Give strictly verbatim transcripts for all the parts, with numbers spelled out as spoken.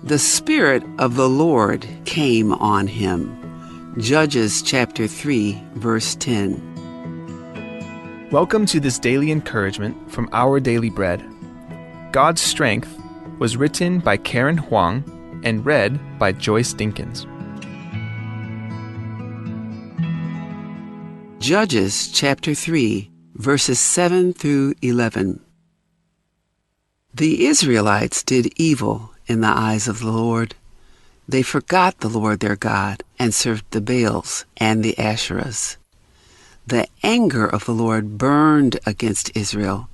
The Spirit of the Lord came on him. Judges chapter three, verse ten. Welcome to this daily encouragement from Our Daily Bread. God's Strength was written by Karen Huang and read by Joyce Dinkins. Judges chapter three, verses seven through eleven. The Israelites did evil in the eyes of the Lord. They forgot the Lord their God and served the Baals and the Asherahs. The anger of the Lord burned against Israel,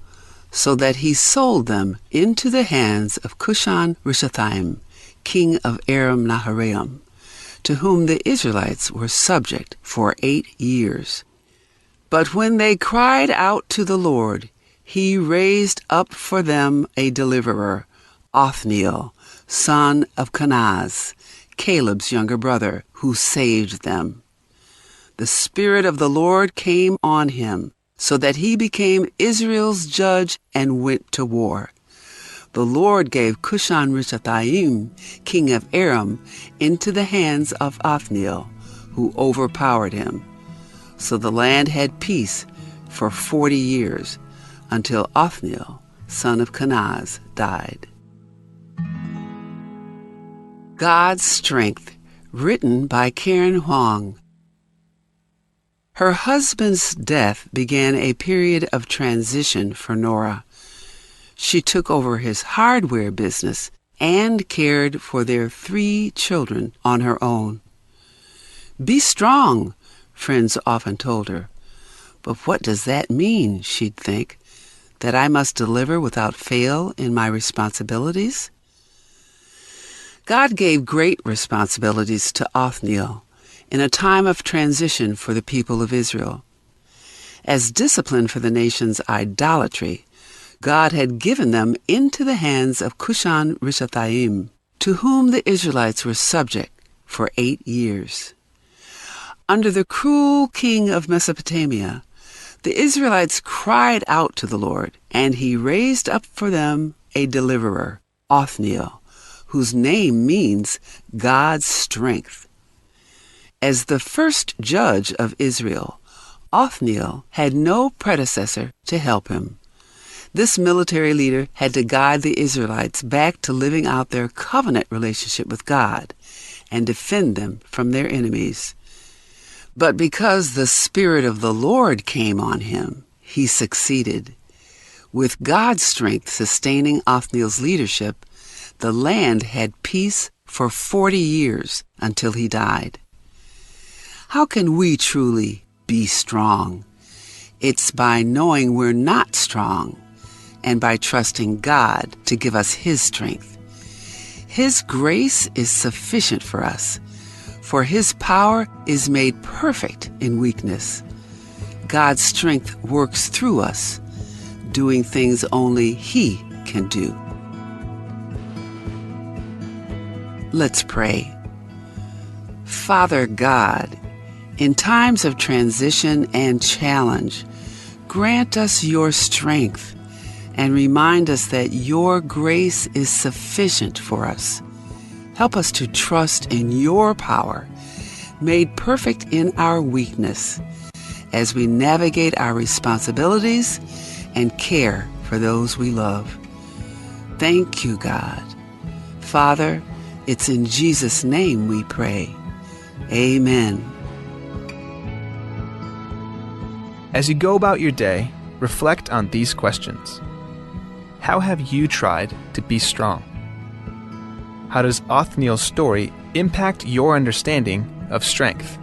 so that he sold them into the hands of Cushan Rishathaim, king of Aram Naharaim, to whom the Israelites were subject for eight years. But when they cried out to the Lord, he raised up for them a deliverer, Othniel, son of Kenaz, Caleb's younger brother, who saved them. The Spirit of the Lord came on him, so that he became Israel's judge and went to war. The Lord gave Cushan Rishathaim, king of Aram, into the hands of Othniel, who overpowered him. So the land had peace for forty years, until Othniel, son of Kenaz, died. God's Strength, written by Karen Huang. Her husband's death began a period of transition for Nora. She took over his hardware business and cared for their three children on her own. "Be strong," friends often told her. "But what does that mean?" she'd think. "That I must deliver without fail in my responsibilities?" God gave great responsibilities to Othniel in a time of transition for the people of Israel. As discipline for the nation's idolatry, God had given them into the hands of Cushan Rishathaim, to whom the Israelites were subject for eight years. Under the cruel king of Mesopotamia, the Israelites cried out to the Lord, and he raised up for them a deliverer, Othniel, whose name means God's strength. As the first judge of Israel, Othniel had no predecessor to help him. This military leader had to guide the Israelites back to living out their covenant relationship with God and defend them from their enemies. But because the Spirit of the Lord came on him, he succeeded. With God's strength sustaining Othniel's leadership, the land had peace for forty years until he died. How can we truly be strong? It's by knowing we're not strong and by trusting God to give us his strength. His grace is sufficient for us, for his power is made perfect in weakness. God's strength works through us, doing things only he can do. Let's pray. Father God, in times of transition and challenge, grant us your strength and remind us that your grace is sufficient for us. Help us to trust in your power, made perfect in our weakness, as we navigate our responsibilities and care for those we love. Thank you, God. Father, it's in Jesus' name we pray. Amen. As you go about your day, reflect on these questions. How have you tried to be strong? How does Othniel's story impact your understanding of strength?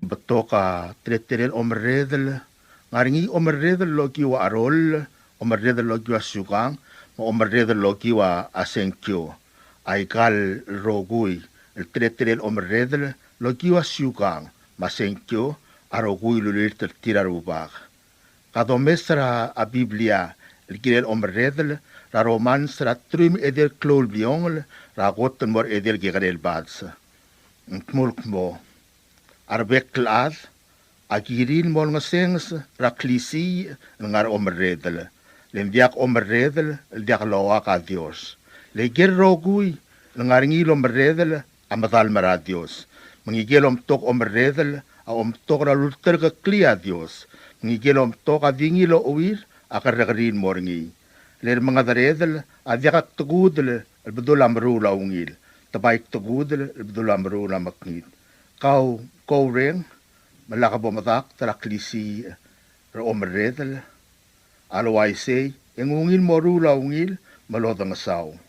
Betok a teletelel omerredel, ng ngar er ngii omerredel el okiu a cheroll, omerredel el okiu a siukang, me a omerredel el okiu a sengkio. Aika el rokui el teletelel omerredel el okiu a siukang me a sengkio a rokui el ulilt er tir a Rubak. Ka domes er a Biblia el kirel omerredel er a Romans er a teruich me a edei el klou el bliongel er a kot el mo er a edei el kekerei el bades. Ng dmu el kmo, A rebek el chad a kirir el mo olengesenges er a klisiich el ngar er a omerredel, le ng diak omerredel el diak loak a Dios. Le ikel rokui el ngar er ngii el omerredel a medal me er a Dios. Me ngike el omtok omerredel a omtok er a lulterekeklii a Dios. Me ngike el omtok a di ngii el ocheuir a kerrekeriil el mo er ngii. Le remengederedel a diak kdekudel el bedul a meruul a ungil, te bai kdekudel el bedul a meruul a mekngit. Kau, kau reng, me lak bo medakt er a klisiich er a omerredel. A le uaisei, e ng ungil mo ruul a ungil me lodengesau.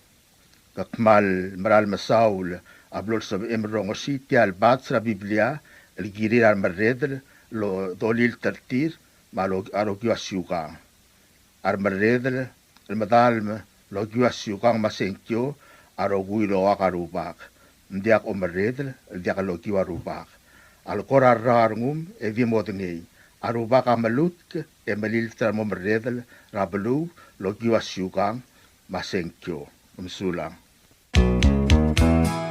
Ke kmal mera el mesaul a blo lsebechem el rongesii tia el bats er a Biblia el kirir a remerredel el dolilt er tir me a lo, a lokiu a siukang. A remerredel el medal me lokiu a siukang me a sengkio a rokui el oak a Rubak. Ng diak omerredel el diak lokiu a Rubak. A le kora rrau a rengum e di modengei. A Rubak a melutk e melilt er a remomerredel er a beluu el okiu a siukang me a sengkio. Mesulang.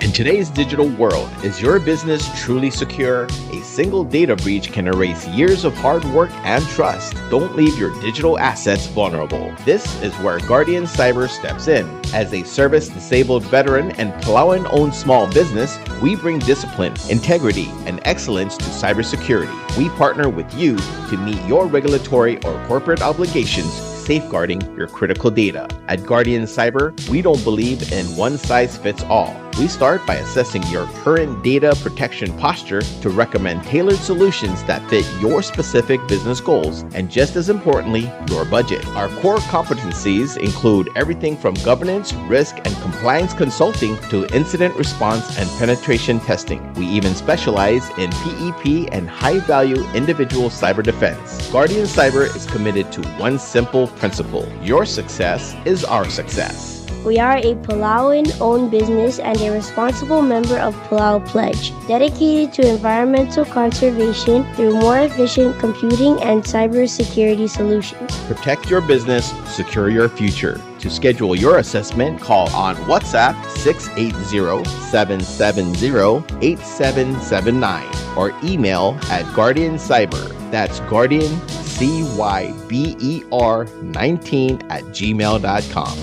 In today's digital world, is your business truly secure? A single data breach can erase years of hard work and trust. Don't leave your digital assets vulnerable. This is where Guardian Cyber steps in. As a service disabled veteran and Palauan-owned small business, we bring discipline, integrity, and excellence to cybersecurity. We partner with you to meet your regulatory or corporate obligations, safeguarding your critical data. At Guardian Cyber, we don't believe in one size fits all. We start by assessing your current data protection posture to recommend tailored solutions that fit your specific business goals and, just as importantly, your budget. Our core competencies include everything from governance, risk, and compliance consulting to incident response and penetration testing. We even specialize in P E P and high-value individual cyber defense. Guardian Cyber is committed to one simple principle: your success is our success. We are a Palauan-owned business and a responsible member of Palau Pledge, dedicated to environmental conservation through more efficient computing and cybersecurity solutions. Protect your business, secure your future. To schedule your assessment, call on WhatsApp six eight zero, seven seven zero, eight seven seven nine or email at Guardian Cyber. That's Guardian C Y B E R nineteen at gmail dot com.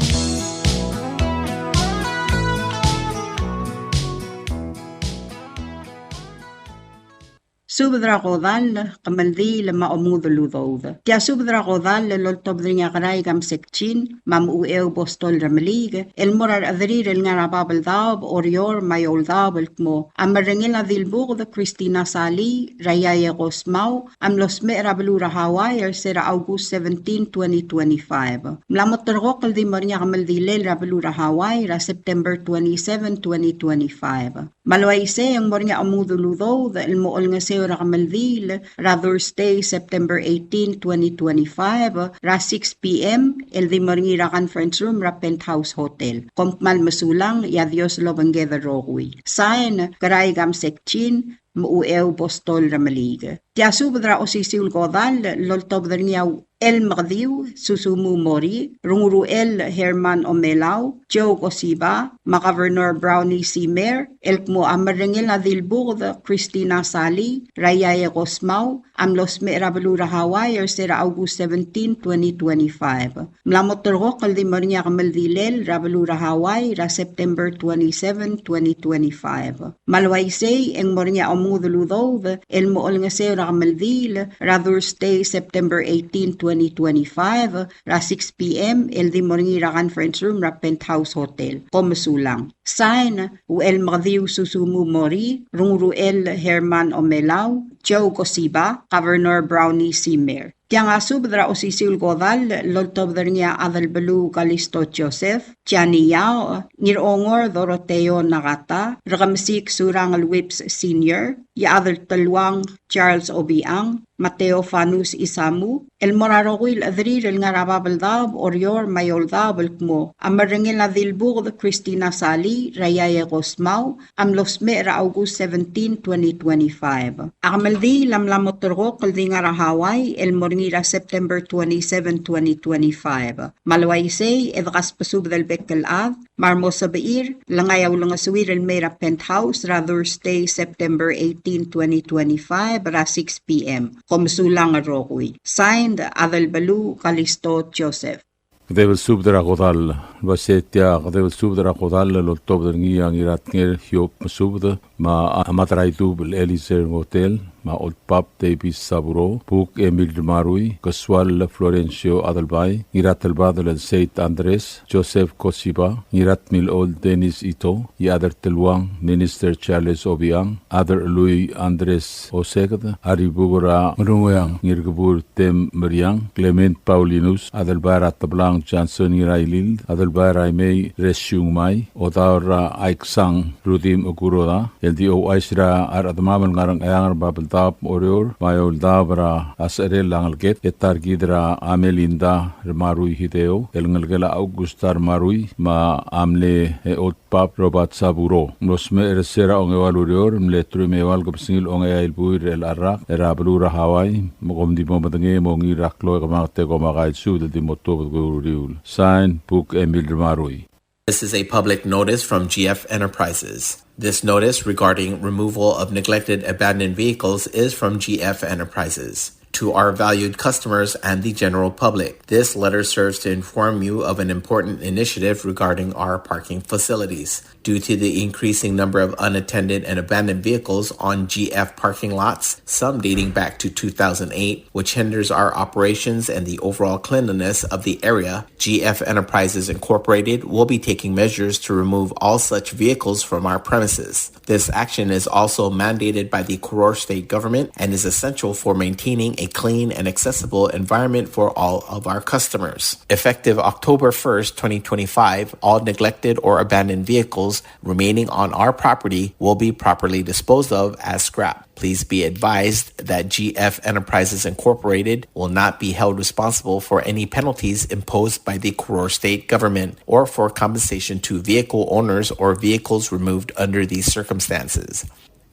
Subed er a kodall, kemeldiil me a omengudel udoud. Tia subed er a kodall el oltobed er ngii a Kerai Kamsek Chin me a Mucheu Bostol Remeliik el mo er a rechederir el ngar er a Babeldaob, Oreor me a Eouldaob el kmo a Merrengel a Dilbuked Christina Salii er a Iae Kosmau a mlo smecher er a beluu er a Hawaii er se er a August seventeen, twenty twenty-five. Mla mo terrekokl el di mo er ngii a kemeldilel er a beluu er a Hawaii er a September twenty-seven, twenty twenty-five. Me a le uaisei e ng mo er ngii a omengudel udoud el mo olengeseu er a kemeldiil er a Thursday, September eighteen, twenty twenty-five, er a six p.m. el di mo er ngii er a conference room er a Penthouse Hotel. Kom kmal mesulang, e a Dios lobengked el rokui. Sain, Kerai Kamsek Chin, Mucheu Bostol Remeliik. Tia subed er a osisiu el kodall el oltobed er ngii a Uchelmekediu Susumu Mori, Rungruchel Herman Omelau, Joe Kosiba, me a Governor Brownie Simer, el kmo a Merrengel a Dilbuked Christina Salii er a Iae Kosmau a mlo smecher er a beluu er a Hawaii er se er a August seventeen, twenty twenty-five. Mla mo terrekokl el di mo er ngii a kemeldilel er a beluu er a Hawaii er a September twenty-seven, twenty twenty-five. Me a le uaisei e ng mo er ngii a omengudel udoud el mo olengeseu er a kemeldiil er a Thursday, September eighteen, twenty twenty-five, er a six p.m. el di mo er ngii er a conference room er a Penthouse Hotel. Kom mesulang. Sain, Uchelmekediu Susumu Mori, Rungruchel Herman Omelau, Joe Kosiba, Governor Brownie Simer. Tiang a subed er a osisiu el kodall el oltobed er ngii a Adelbeluu Kalisto Joseph, Jani Yao, Ngirongor Doroteo Nakata, Rekemesik Surangel Whipps Senior, e a Adelteluang Charles Obichang, me a Theofanus Isamu, el mo er a rokui el chederir el ngar er a Babeldaob, Oreor me a Eouldaob el kmo a Merrengel a Dilbuked Christina Salii er a Iae Kosmau a mlo smecher er a August seventeen, twenty twenty-five. A kemeldiil a mla mo terrekokl el di ngar er a Hawaii el mo er ngii er a September twenty-seven, twenty twenty-five. Me a le uaisei e de kasbesubed el bek el chad, me a re mo sebechir, le ngai a ulengesuir el mei er a Penthouse er a Thursday, September eighteen, twenty twenty-five, er a six p.m. Kom mesulang el rokui. Signed, Adelbeluu Kalisto Joseph. Kedeb el subed er a kodall. El uaisei tia kedeb el subed er a kodall el oltobed er ngii a Ngiratnger Hiob Mesubed, me a Madraidub el Elizer Ngotel, me a Oldbab Davis Saburo, Buk Emil Remarui, Kesual Florencio Adelbai, Ngiratelbadel el Seit Andres, Joseph Kosiba, Ngiratmilol Dennis Ito, Iechad er Teluang Minister Charles Obichang, Chad er Chelui Andres Oseked, Aribuk er a Ngerungeang Ngirkebur Tem Meriang, Clement Paulinus, Adelbai er a Teblang Johnson Ngirailild, Adelbai er a Imei Resiungmai, Odaur er a Aiksang Rudim Okuroda, el di ouchais er a rechedemam el ngar er a Ngcheangel er a Babeldaob Oreor, me a Eouldaob er a Secherel a ngeleked, e ta er kid er a Amelinda Remarui Hideo, el ngelekel a Augusta Remarui, me a mle e Oldbab Robert Saburo. Mlo smecher er se er a ongeua el ureor, mle truich me a eua el kebesengil ongeai el buil er chelecha el rak, er a beluu er a Hawaii, me kom di mo medengei e mongiil er a klou e kemanget e kom a kai el subed el di mo tuobed er a uriul. Sign, Buk Emil Remarui. This is a public notice from G F Enterprises. This notice regarding removal of neglected abandoned vehicles is from G F Enterprises. To our valued customers and the general public, this letter serves to inform you of an important initiative regarding our parking facilities. Due to the increasing number of unattended and abandoned vehicles on G F parking lots, some dating back to two thousand eight, which hinders our operations and the overall cleanliness of the area, G F Enterprises Incorporated will be taking measures to remove all such vehicles from our premises. This action is also mandated by the Koror State Government and is essential for maintaining a clean and accessible environment for all of our customers. Effective October first, twenty twenty-five, all neglected or abandoned vehicles remaining on our property will be properly disposed of as scrap. Please be advised that G F Enterprises Incorporated will not be held responsible for any penalties imposed by the Koror State Government or for compensation to vehicle owners or vehicles removed under these circumstances.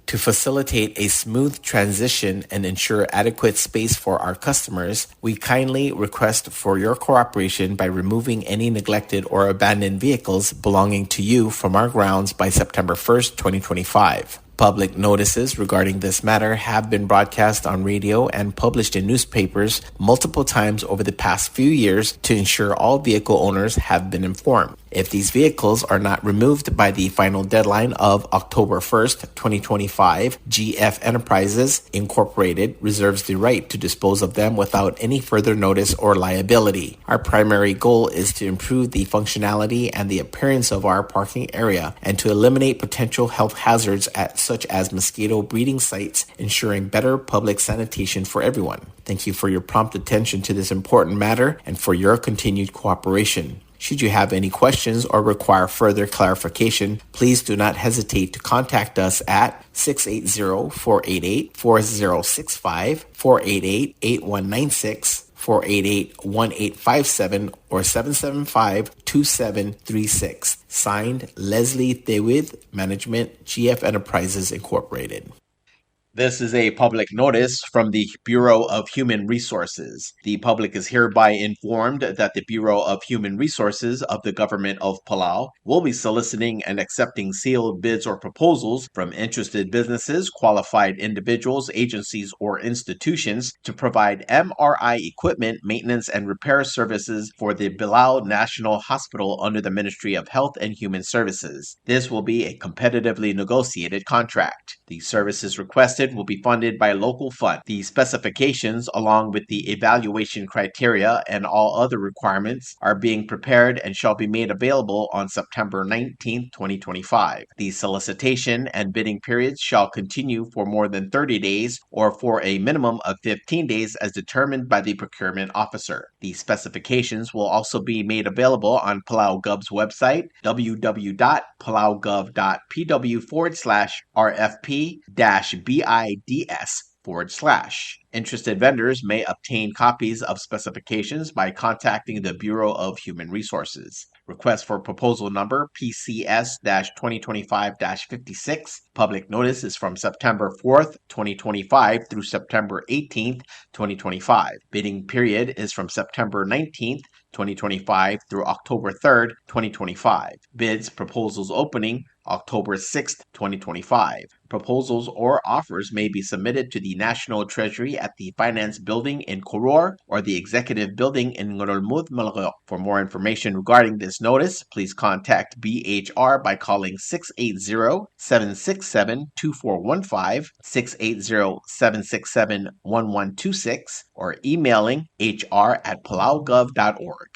To facilitate a smooth transition and ensure adequate space for our customers, we kindly request for your cooperation by removing any neglected or abandoned vehicles belonging to you from our grounds by September first, twenty twenty-five. Public notices regarding this matter have been broadcast on radio and published in newspapers multiple times over the past few years to ensure all vehicle owners have been informed. If these vehicles are not removed by the final deadline of October first, twenty twenty-five, G F Enterprises Incorporated reserves the right to dispose of them without any further notice or liability. Our primary goal is to improve the functionality and the appearance of our parking area and to eliminate potential health hazards at, such as mosquito breeding sites, ensuring better public sanitation for everyone. Thank you for your prompt attention to this important matter and for your continued cooperation. Should you have any questions or require further clarification, please do not hesitate to contact us at six eight zero, four eight eight, four zero six five, four eight eight, eight one nine six, four eight eight, one eight five seven, or seven seven five, two seven three six. Signed, Leslie Thewith, Management, G F Enterprises Incorporated. This is a public notice from the Bureau of Human Resources. The public is hereby informed that the Bureau of Human Resources of the Government of Palau will be soliciting and accepting sealed bids or proposals from interested businesses, qualified individuals, agencies, or institutions to provide M R I equipment maintenance and repair services for the Belau National Hospital under the Ministry of Health and Human Services. This will be a competitively negotiated contract. The services requested will be funded by local fund. The specifications, along with the evaluation criteria and all other requirements, are being prepared and shall be made available on September nineteenth, twenty twenty-five. The solicitation and bidding periods shall continue for more than thirty days or for a minimum of fifteen days as determined by the procurement officer. The specifications will also be made available on Palau Gov's website, w w w dot palau gov dot p w forward slash r f p dash b i d s forward slash. Interested vendors may obtain copies of specifications by contacting the Bureau of Human Resources. Request for proposal number P C S dash twenty twenty-five dash fifty-six. Public notice is from September fourth, twenty twenty-five through September eighteenth, twenty twenty-five. Bidding period is from September nineteenth, twenty twenty-five through October third, twenty twenty-five. Bids, proposals opening October sixth, twenty twenty-five. Proposals or offers may be submitted to the National Treasury at the Finance Building in Koror or the Executive Building in Ngerulmud, Melekeok. For more information regarding this notice, please contact B H R by calling six eight zero, seven six seven, two four one five, six eight zero, seven six seven, one one two six, or emailing H R at palaugov dot org.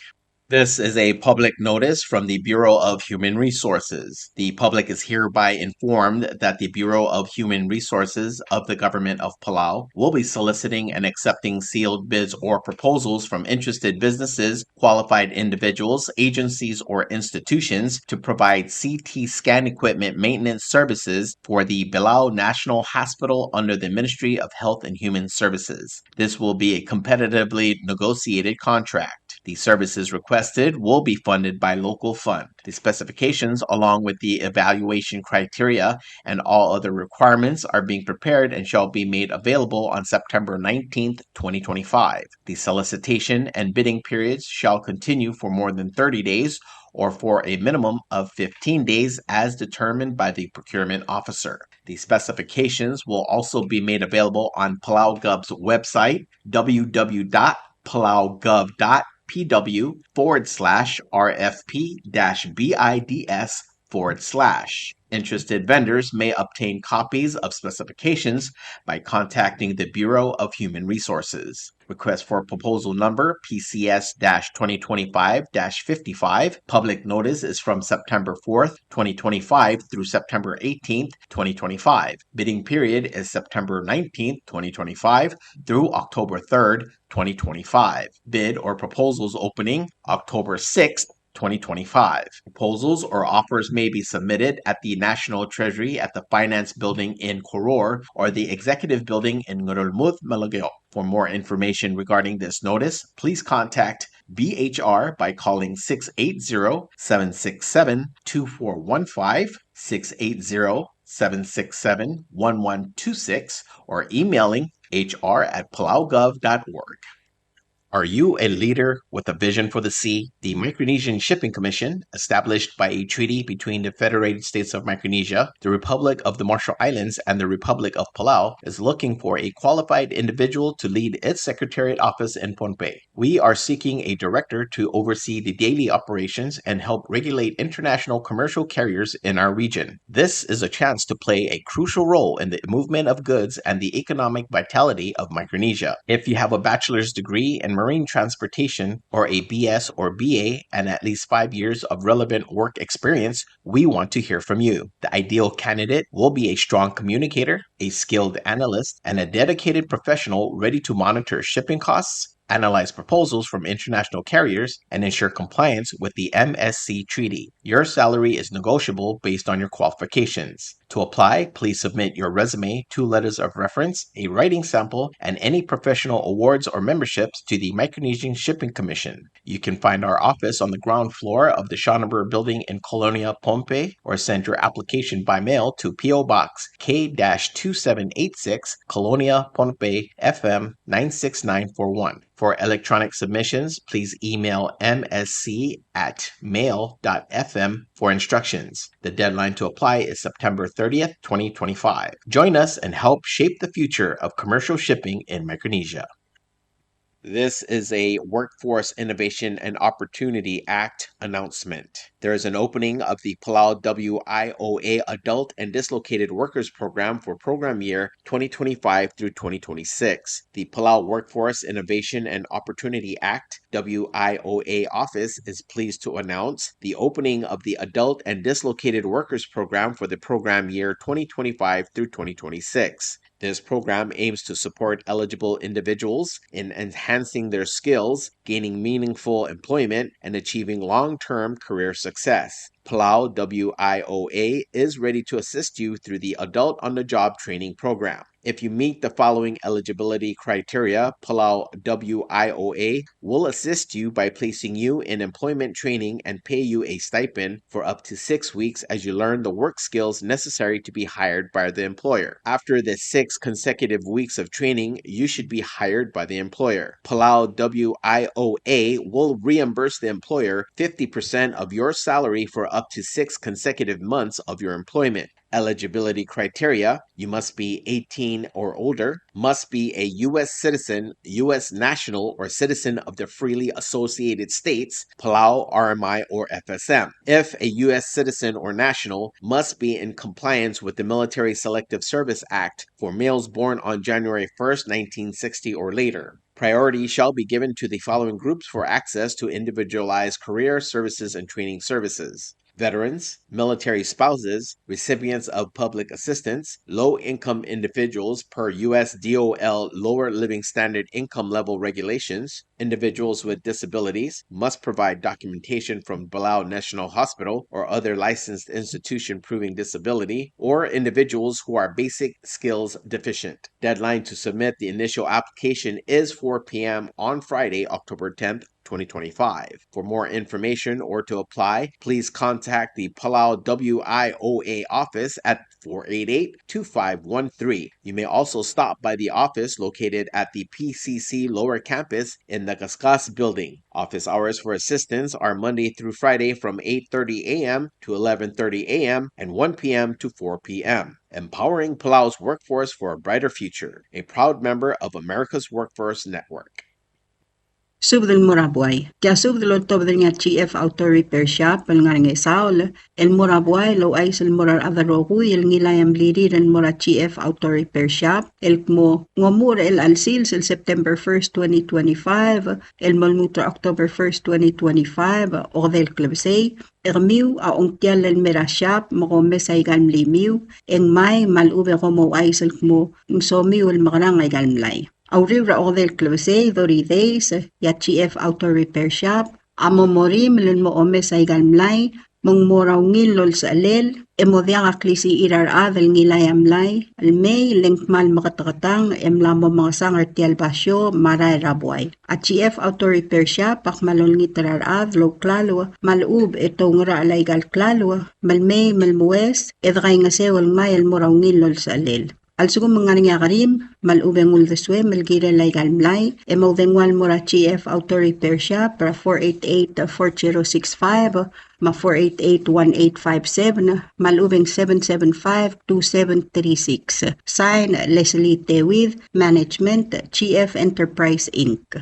This is a public notice from the Bureau of Human Resources. The public is hereby informed that the Bureau of Human Resources of the Government of Palau will be soliciting and accepting sealed bids or proposals from interested businesses, qualified individuals, agencies, or institutions to provide C T scan equipment maintenance services for the Belau National Hospital under the Ministry of Health and Human Services. This will be a competitively negotiated contract. The services requested will be funded by local fund. The specifications, along with the evaluation criteria and all other requirements, are being prepared and shall be made available on September nineteenth, twenty twenty-five. The solicitation and bidding periods shall continue for more than thirty days or for a minimum of fifteen days as determined by the procurement officer. The specifications will also be made available on PalauGov's website, w w w dot palaugov dot p w forward slash r f p dash bids forward slash. Interested vendors may obtain copies of specifications by contacting the Bureau of Human Resources. Request for proposal number P C S dash twenty twenty-five dash fifty-five. Public notice is from September fourth, twenty twenty-five through September eighteenth, twenty twenty-five. Bidding period is September nineteenth, twenty twenty-five through October third, twenty twenty-five. Bid or proposals opening October sixth, twenty twenty-five. Proposals or offers may be submitted at the National Treasury at the Finance Building in Koror or the Executive Building in Ngerulmud, Melekeok. For more information regarding this notice, please contact B H R by calling six eight zero, seven six seven, two four one five, six eight zero, seven six seven, one one two six, or emailing H R at palaugov dot org. Are you a leader with a vision for the sea? The Micronesian Shipping Commission, established by a treaty between the Federated States of Micronesia, the Republic of the Marshall Islands, and the Republic of Palau, is looking for a qualified individual to lead its secretariat office in Pohnpei. We are seeking a director to oversee the daily operations and help regulate international commercial carriers in our region. This is a chance to play a crucial role in the movement of goods and the economic vitality of Micronesia. If you have a bachelor's degree in marine transportation or a B S or B A and at least five years of relevant work experience, we want to hear from you. The ideal candidate will be a strong communicator, a skilled analyst, and a dedicated professional ready to monitor shipping costs, analyze proposals from international carriers, and ensure compliance with the M S C Treaty. Your salary is negotiable based on your qualifications. To apply, please submit your resume, two letters of reference, a writing sample, and any professional awards or memberships to the Micronesian Shipping Commission. You can find our office on the ground floor of the Schonenberg Building in Kolonia, Pohnpei, or send your application by mail to P O Box K dash two seven eight six, Kolonia, Pohnpei, F M nine six nine four one. For electronic submissions, please email M S C at mail dot F M for instructions. The deadline to apply is September thirtieth, twenty twenty-five. Join us and help shape the future of commercial shipping in Micronesia. This is a Workforce Innovation and Opportunity Act announcement. There is an opening of the Palau W I O A Adult and Dislocated Workers Program for program year twenty twenty-five through twenty twenty-six. The Palau Workforce Innovation and Opportunity Act, W I O A office is pleased to announce the opening of the Adult and Dislocated Workers Program for the program year twenty twenty-five through twenty twenty-six. This program aims to support eligible individuals in enhancing their skills, gaining meaningful employment, and achieving long-term career success. Palau W I O A is ready to assist you through the Adult on the Job Training Program. If you meet the following eligibility criteria, Palau W I O A will assist you by placing you in employment training and pay you a stipend for up to six weeks as you learn the work skills necessary to be hired by the employer. After the six consecutive weeks of training, you should be hired by the employer. Palau W I O A will reimburse the employer fifty percent of your salary for up to six consecutive months of your employment. Eligibility criteria: you must be eighteen or older, must be a U S citizen, U S national, or citizen of the freely associated states, Palau, R M I, or F S M. If a U S citizen or national, must be in compliance with the Military Selective Service Act for males born on January first, nineteen sixty or later. Priority shall be given to the following groups for access to individualized career services and training services: veterans, military spouses, recipients of public assistance, low-income individuals per U S D O L lower living standard income level regulations. Individuals with disabilities must provide documentation from Palau National Hospital or other licensed institution proving disability, or individuals who are basic skills deficient. Deadline to submit the initial application is four p m on Friday, October tenth, twenty twenty-five. For more information or to apply, please contact the Palau W I O A office at four eight eight, two five one three. You may also stop by the office located at the P C C Lower Campus in the Kaskas Building. Office hours for assistance are Monday through Friday from eight thirty a m to eleven thirty a m and one p m to four p m. Empowering Palau's workforce for a brighter future. A proud member of America's Workforce Network. Subed el mo er a buai. Tia subed el oltobed er ngii a G F Auto Repair Shop el ngar er a Ngesaol el mo er a buai el ouchais el mo er a rechad el rokui el ngilai a mlirir el mo er a G F Auto Repair Shop el kmo ng omuchel er chelecha el sils el September first, twenty twenty-five, el mo lmuut er a October first, twenty twenty-five, okedei el klebesei, e kemiu a ongtiall el mei er a shop me kom mes aika el mlimiu, e ngmai me a lechub e kom ouchais el kmo ng somiu el mekerang aika el mlai. A uriul er a okedei el klebesei, thirty days, e a G F Auto Repair Shop a mo morimel el mo omes aika el mlai, me ng mo er a ungil el olsechelel, e mo diak a klisichir a rechad el ngilai a mlai el mei, le ng kmal meketeketang e mla mo mengesang er tia el basio me a rael er a buai. A G F Auto Repair Shop a kmal olengit er a rechad el ouklalo me a lechub e te oungerachel aika el klalo me le mei me le moues, e dekaingeseu el ngmai el mo er a ungil el olsechelel. A lsekum ng ngar er ngii a kerim me a lechub e ng uldesuem el kirel aika el mlai, e moudengua el mo er a G F Auto Repair Shop er a four eight eight, four zero six five me a four eight eight, one eight five seven me a lechub e ng seven seven five, two seven three six. Sign, Leslie Tewid, Management, G F Enterprise, Inc.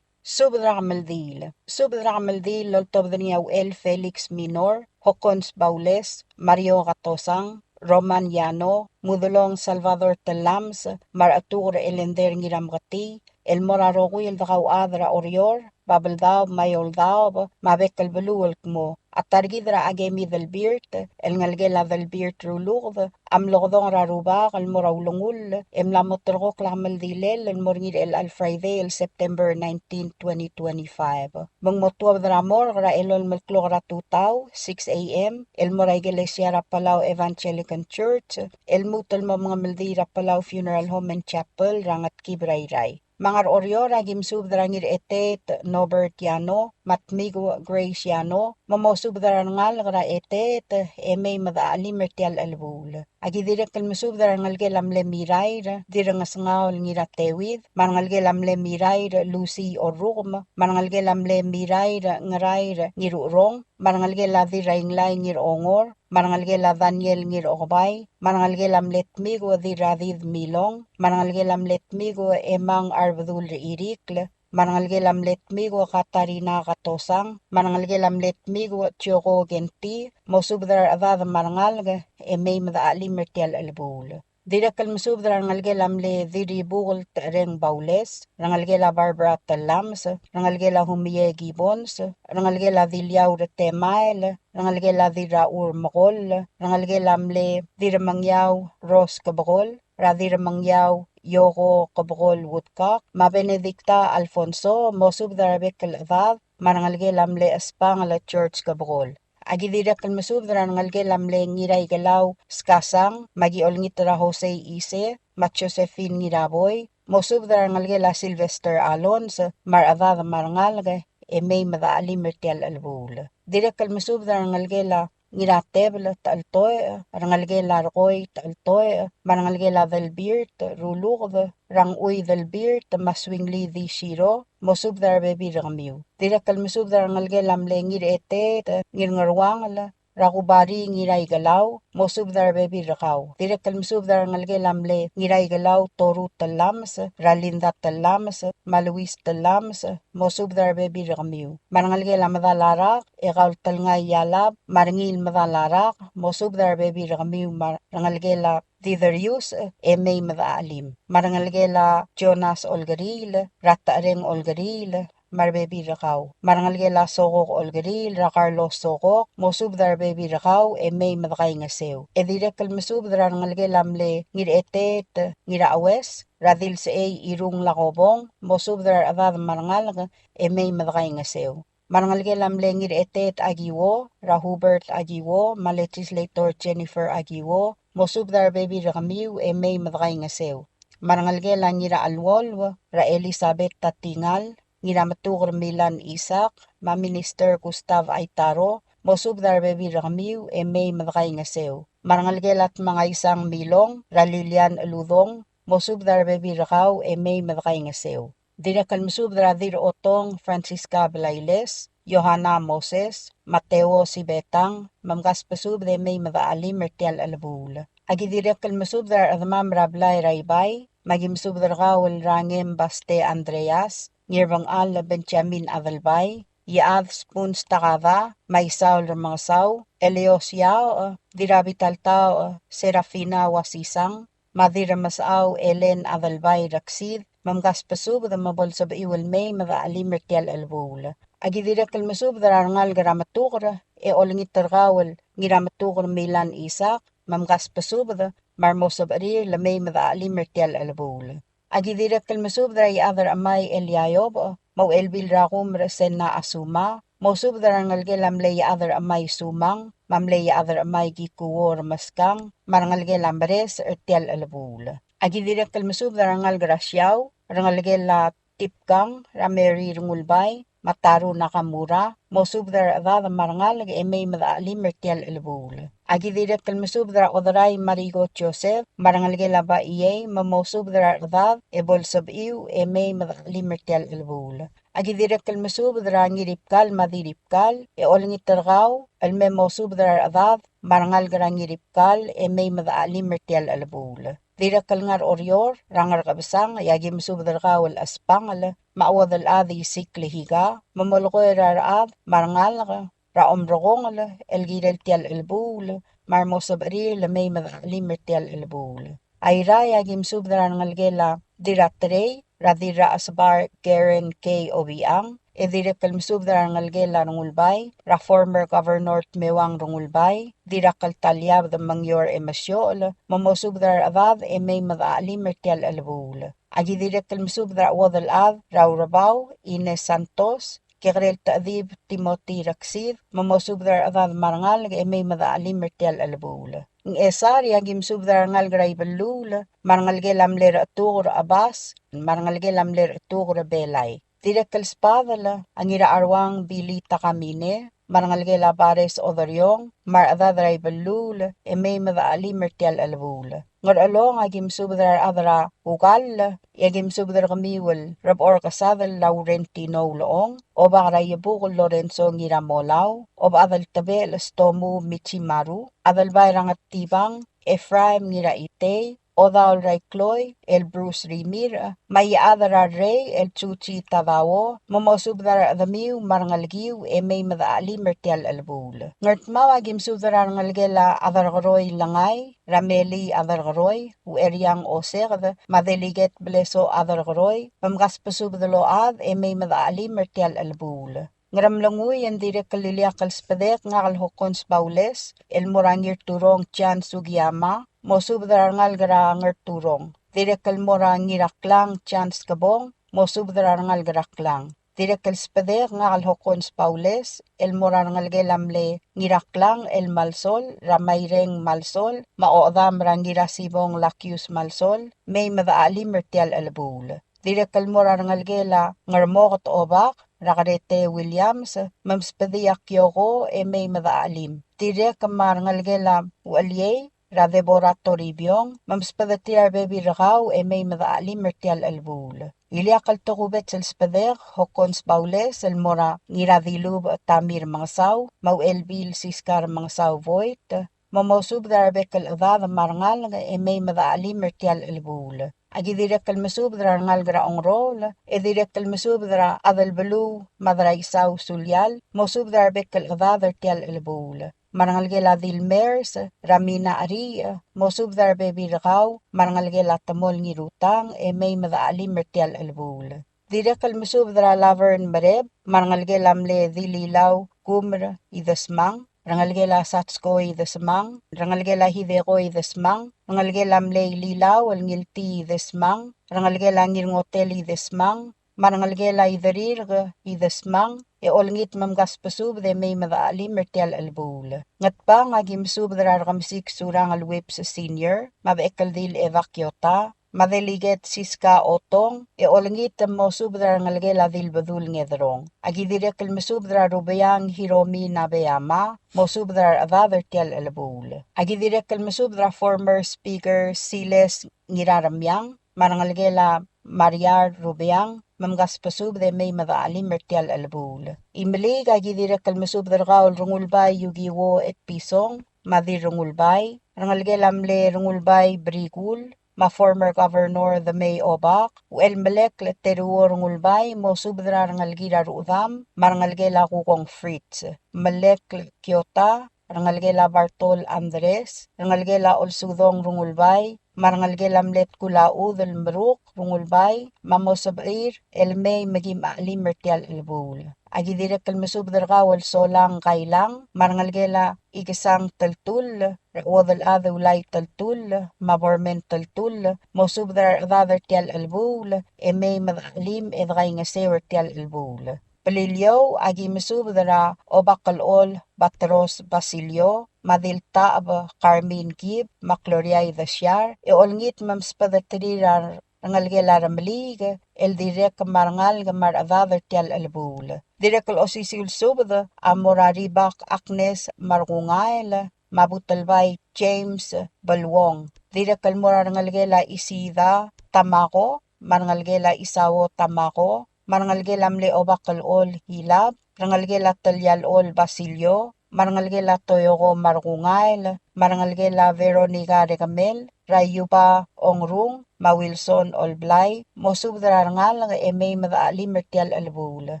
Subed er a kemeldiil. Subed er a kemeldiil el oltobed er ngii a Uchel Felix Minor, Hokkons Baules, Mario Katosang, Roman Yano, Mudelong Salvador Tellames, me a Rechetuker Elender Ngirameketii, el mo er a rokui el dekauchad er a Oreor, Babeldaob me a Eouldaob, me a bek el beluu el kmo a ta er kid er a Akemi Delbirt, el ngelekel a Delbirt Ruluked, a mlo kedong er a Rubak el mo er a ulengull, e mla mo terrekokl a kemeldilel el mo er ngii er chelecha el Friday el September nineteen, twenty twenty-five. Me ng mo tuobed er a morgue er a elolem el klok er a tutau, six a m, el mo er a ikelesia er a Palau Evangelical Church, el lmuut el mo mengemeldiil er a Palau Funeral Home and Chapel er a Ngetkib er a Irrai. Me a ngar er a Oreor a ki mesubed er a Ngirachetet Norbert Yano, me a Tmiku Grace Yano, me mosubed er a rengalek er a Chetet e mei me dechachelim er tia el chelebuul. A ki dirrek el mesubed er a rengelekel a mle Mirair Dirrengesngaol Ngirateuid, me a rengelekel a mle Mirair Lucy Orrukem, me a rengelekel a mle Mirair Ngerair Ngirucherong, me a rengelekel a Dirrainglai Ngirongor, me a rengelekel a Daniel Ngirokebai, me a rengelekel a mle Tmiku Dirradid Milong, me a rengelekel a mle Tmiku Emang Arbedul Irikl, me a rengelekel a mle Tmiku Katarina Katosang, me a rengelekel a mle Tmiku Chioko Kenti, mosubed er a rechedad me a rengalek e mei me dechachelim er tia el chelebuul. Dirrek el mesubed er a rengelekel a mle Dirribukel Techereng Baules, rengelekel a Barbara Tellames, rengelekel a Humie Gibbons, rengelekel a Diliaur Temael, rengelekel a Dirrachur Mekoll, rengelekel a mle Dirremengiau Rose Kebekol, er a Dirremengiau Yoko Kebekol Woodcock, me a Benedicta Alfonso, mosubed er a rebek el chedad, me a rengelekel a mle Espangel George Kebekol. A ki dirrek el mesubed er a rengelekel a mle Ngiraikelau Skasang, me a ki olengit er a Jose Ise, me a Josephine Ngiraboi, mosubed er a rengelekel a Sylvester Alonso, me a rechedad me a rengalek, e mei me dechelim er tia el chelebuul. Dirrek el mesubed er a rengelekel a Ngiratebel Techeltoech, rengelekel a Rekoi Techeltoech, me a rengelekel a Delbirt Ruluked, Rangchui Delbirt, me a Swingly Dishiro, mosubed er a rebebil er kemiu. Dirrek el mesubed er a rengelekel a mle Ngireteet Ngirngeruangel, er a Kubari Ngiraikelau, mosubed er a rebebil er kau. Dirrek el mesubed er a rengelekel a mle Ngiraikelau Toru Telames, er a Linda Telames, me a Luis Telames, mosubed er a rebebil er kemiu. Me a rengelekel a Medalarak, e kau el Telngai Ialab, me a Rengiil Medalarak, mosubed er a rebebil er kemiu, me a rengelekel a Diderius, e mei me dechelim. Me a rengelekel a Jonas Olkeriil, er a Techereng Olkeriil, me a rebebil er kau. Me a rengelekel a Sokok Olkeriil, er a Carlos Sokok, mosubed er a rebebil er kau, e mei me dekaingeseu. E dirrek el mesubed er a rengelekel a mle Ngireteet Ngiraues, er a Dilsechei Irung Lakobong, mosubed er a rechedad me a rengalek, e mei me dekaingeseu. Me a rengelekel a mle Ngireteet Akiwo, er a Hubert Akiwo, me a Legislator Jennifer Akiwo, mosubed er a rebebil er kemiu, e mei me dekaingeseu. Me a rengelekel a Ngiracheluolu, er a Elizabeth Tatingal, Ngirametuker Milan Isaac, me a Minister Gustav Aitaro, mosubed er a rebebil er kemiu, e mei me dekaingeseu. Me a rengelekel a Tmengaisang Milong, er a Lilian Eludong, mosubed er a rebebil er kau, e mei me dekaingeseu. Dirrek el mesubed er a Dirrotong Francisca Blailes, Yohana Moses, Mateo Sibetang, me mkasbesubed e mei me dechelim er tia el chelebuul. A ki dirrek el mesubed er a rechedemam er a blai er a Ibai, me a ki mesubed er kau el Rangem Baste Andreas, Ngirbengchal Benjamin Adelbai, Iechad Spoons Takada, me a Isaul Remengesau, Elios Iaoch, Dirrabitaltaoch Serafina Wasisang, me a Dirremesechau Elen Adelbai Reksid, me mkasbesubed me bo lsebechiu el mei me dechelim er tia el chelebuul. A ki dirrek el mesubed er a rengalek er a Metuker, e olengit er kau el Ngirametuker Milan Isaac, me mkasbesubed me a re mo sebechir el mei me dechelim er tia el chelebuul. A ki dirrek el mesubed er a Iechad er a Chemai Eliaiob, me a Uchelbil er a Kumer Sena Asuma, mosubed er a rengelekel a mle Iechad er a Chemai Sumang, me a mle Iechad er a Chemai Kikuo Remeskang, me a rengelekel a Meres er tia el chelebuul. A ki dirrek el mesubed er a rengalek er a Siau, rengelekel a Tipkang, er a Mary Rengulbai, me a Taru Nakamura, mosubed er a rechedad me a rengalek e mei me dechelim er tia el chelebuul. A ki dirrek el mesubed er a Oderai Mariko Joseph, me a rengelekel a Baiei, me mosubed er a rechedad e bo lsebechiu e mei me dechelim er tia el chelebuul. A ki dirrek el mesubed er a Ngiribkal me a Diribkal, e olengit er kau el me mosubed er a rechedad me a rengalek er a Ngiribkal e mei me dechelim er tia el chelebuul. Dirrek el ngar er a Oreor, er a Ngerkebesang, e a ki mesubed er kau el Chesbangel, me a Uodelchad Isik Lehiga, me molekoi er a rechad me a rengalek er a Omrekongel el kirel tia el chelebuul, me a re mo sebechir el mei me dechelim er tia el chelebuul. Airai, a ki mesubed er a rengelekel a Dirraterei, er a Dirrachesbar Karen K. Obichang, e dirrek el mesubed er a rengelekel a Rengulbai, er a former Governor Tmewang Rengulbai, Dirrakltaliabed Mengior Emesiochel, me mosubed er a rechedad e mei me dechelim er tia el chelebuul. A ki dirrek el mesubed er a Uodelchad, er a Urebau, Ines Santos, Kekerel Techedib Timothy Reksid, me mosubed er a rechedad me a rengalek e mei me dechelim er tia el chelebuul. Ngchesar, e a ki mesubed er a rengalek er a Ibelluul, me a rengelekel a mle Rechetuker Chebas, me a rengelekel a mle Rechetuker Belai. Dirrek el sbadel a Ngiracheruang Billy Takamine, me a rengelekel a Bares Oderiong, me a rechedad er a Ibelluul, e mei me dechelim er tia el chelebuul. Ngerchelong, a ki mesubed er a rechad er a Ukall, e a ki mesubed er kemiu el Rebechor Kesadel Laurentino Ulechong, Obak er a Iebukel Lorenzo Ngiramolau, Obechad el Tebechel Stomu Michimaru, Adelbai er a Ngetibang Ephraim Ngiraitei, Odaol er a Ikloi el Bruce Rimirch, me a Iechad er a Rei el Chuchi Tadao, me mosubed er a rechedemiu me a rengelekiu e mei me dechelim er tia el chelebuul. Ngardmau, a ki mesubed er a rengelekel a Aderkeroi Lengai, er a Meli Aderkeroi, Ucheriang Oseked, me a Delegate Blesoch Aderkeroi, me mkasbesubed el ochad e mei me dechelim er tia el chelebuul. Ngeremlengui, e ng dirrek el ileakl el sbedek ngak el Hokkons Baules el mo er a Ngirturong Jan Sugiyama, mosubed er a rengalek er a Ngerturong. Dirrek el mo er a Ngiraklang Jan Skebong, mosubed er a rengalek er a Klang. Dirrek el sbedek ngak el Hokkons Baules, el mo er a rengelekel a mle Ngiraklang el Malsol, er a Maireng Malsol, me a ochedam er a Ngirasibong Lakius Malsol, mei me dechachelim er tia el chelebuul. Dirrek el mo er a rengelekel a Ngermoket Obak, er a Kerete Williams, me msbedii a Kioko, e mei me dechachelim. Dirrek me a rengelekel a Ucheliei, er a Deborah Toribiong, me msbedeterir a rebebil er kau e mei me dechachelim er tia el chelebuul. Ileakl el tokubets el sbedek, Hokkons Baules, el mo er a Ngiradilubech Tamir Mengesau, me a Uchelbil Siskar Mengesau Voit, me mosubed er a rebek el chedad me a rengalek e mei me dechachelim er tia el chelebuul. Aki dirrek el mesubed er a rengalek er a Ongerool, e dirrek el mesubed er a Adelbeluu Madraisau Sulial, mosubed er a rebek el chedad er tia el chelebuul. Me a rengelekel a Dilmers, er a Mina Cheriich, mosubed er a rebebil er kau, me a rengelekel a Temol Ngirutang, e mei me dechachelim er tia el chelebuul. Dirrek el mesubed er a Laverne Mereb, me a rengelekel a mle Dililau Kumr Idesmang, rengelekel a Satsko Idesmang, rengelekel a Hideko Idesmang, rengelekel a mle Ililau el Ngiltii Idesmang, rengelekel a Ngirngotel Idesmang, me a rengelekel a Iderirk Idesmang, e olengit me mkasbesubed e mei me dechachelim er tia el chelebuul. Ngatpang, aki mesubed er a Rekemesik Surangel Whipps Senior, me a Bechekeldil Eva Kiota, me a Delegate Siska Otong, e olengit me mosubed er a rengelekel a Dilbedul Ngederong. Aki dirrek el mesubed er a Rubeang Hiromi Nabeyama, mosubed er a rechedad er tia el chelebuul. Aki dirrek el mesubed er a former speaker Siles Ngiraremiang, me a rengelekel a Mariar Rubeang, me mkasbesubed e mei me dechachelim er tia el chelebuul. Imeliik, aki dirrek el mesubed er kau el Rengulbai Yukiwo Etpison, me a Dirrengulbai, rengelekel a mle Rengulbai Brikul, me a former governor Demei Obak, Uchelmelekl Teruo Rengulbai, mosubed er a rengelekir a ruchedam, me a rengelekel a Kukong Fritz, Melekl Kiota, rengelekel a Bartol Andres, rengelekel a Olsudong Rengulbai, me a rengelekel a mle Tkul a Chudel Meruk Rengulbai, me mosebechir el mei me kim chachelim er tia el chelebuul. Aki dirrek el mesubed er kau el Solang Kailang, me a rengelekel a Ikesang Teltull, Rechuodel Adeulai Teltull, me a Bormen Teltull, mosubed er a rechedad er tia el chelebuul, e mei me dechachelim e dekaingeseu er tia el chelebuul. Beliliou, aki mesubed er a Obakelchol Batros Basilio, me a Diltacheb Carmen Kib, me a Gloria Idesiar, e olengit me msbedeterir a rengelekel a Remeliik, el dirrek me a rengalek me a rechedad er tia el chelebuul. Dirrek el osisiu el subed a mo er a Ribak Agnes me a Rekungael, me a Butelbai James Beluong. Dirrek el mo er a rengelekel a Isida Tamako, me a rengelekel a Isao Tamako, me a rengelekel a mle Obakelchol Ilab, rengelekel a Telialchol Basilio, me a rengelekel a Toyoko me a Rekungael, me a rengelekel a Veronica Rekemel, er a Iuba Ongrung, me a Wilson Olblai, mosubed er a rengalek e mei me dechachelim er tia el chelebuul.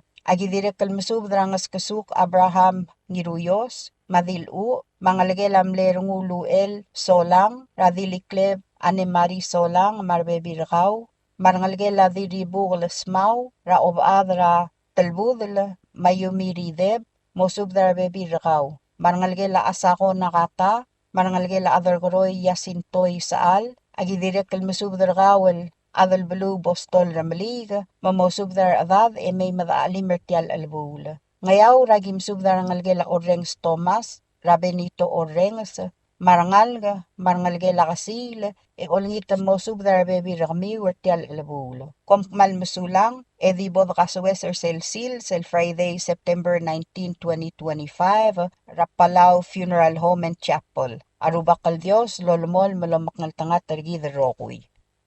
Aki dirrek el mesubed er a Ngeskesuk Abraham Ngiruios, me a Diluch, me a ngelekel a mle Renguluchel Solang, er a Dilikleb Anne Marie Solang, me a rebebil er kau, me a rengelekel a Dirribukel Smau, er a Obechad er a Telbudel, me a Yumi Rideb, mosubed er a rebebil er kau, me a rengelekel a Asako Nakata, me a rengelekel a Aderkeroi Yasinto Isechal, aki dirrek el mesubed er kau el Adelbeluu Bostol Remeliik, me mosubed er a rechedad e mei me dechachelim er tia el chelebuul. Ngeaur, aki mesubed er a rengelekel a Orrenges Thomas, er a Benito Orrenges, me a rengalek, me a rengelekel a Kesiil, e olengit el mosubed er a rebebil er kemiu er tia el chelebuul. Kom kmal mesulang, e di bo dekasoes er sel sils el Friday, September nineteen, twenty twenty-five, er a Palau Funeral Home and Chapel. A Rubak el Dios lolemolem el omekngeltengat er kid el rokui.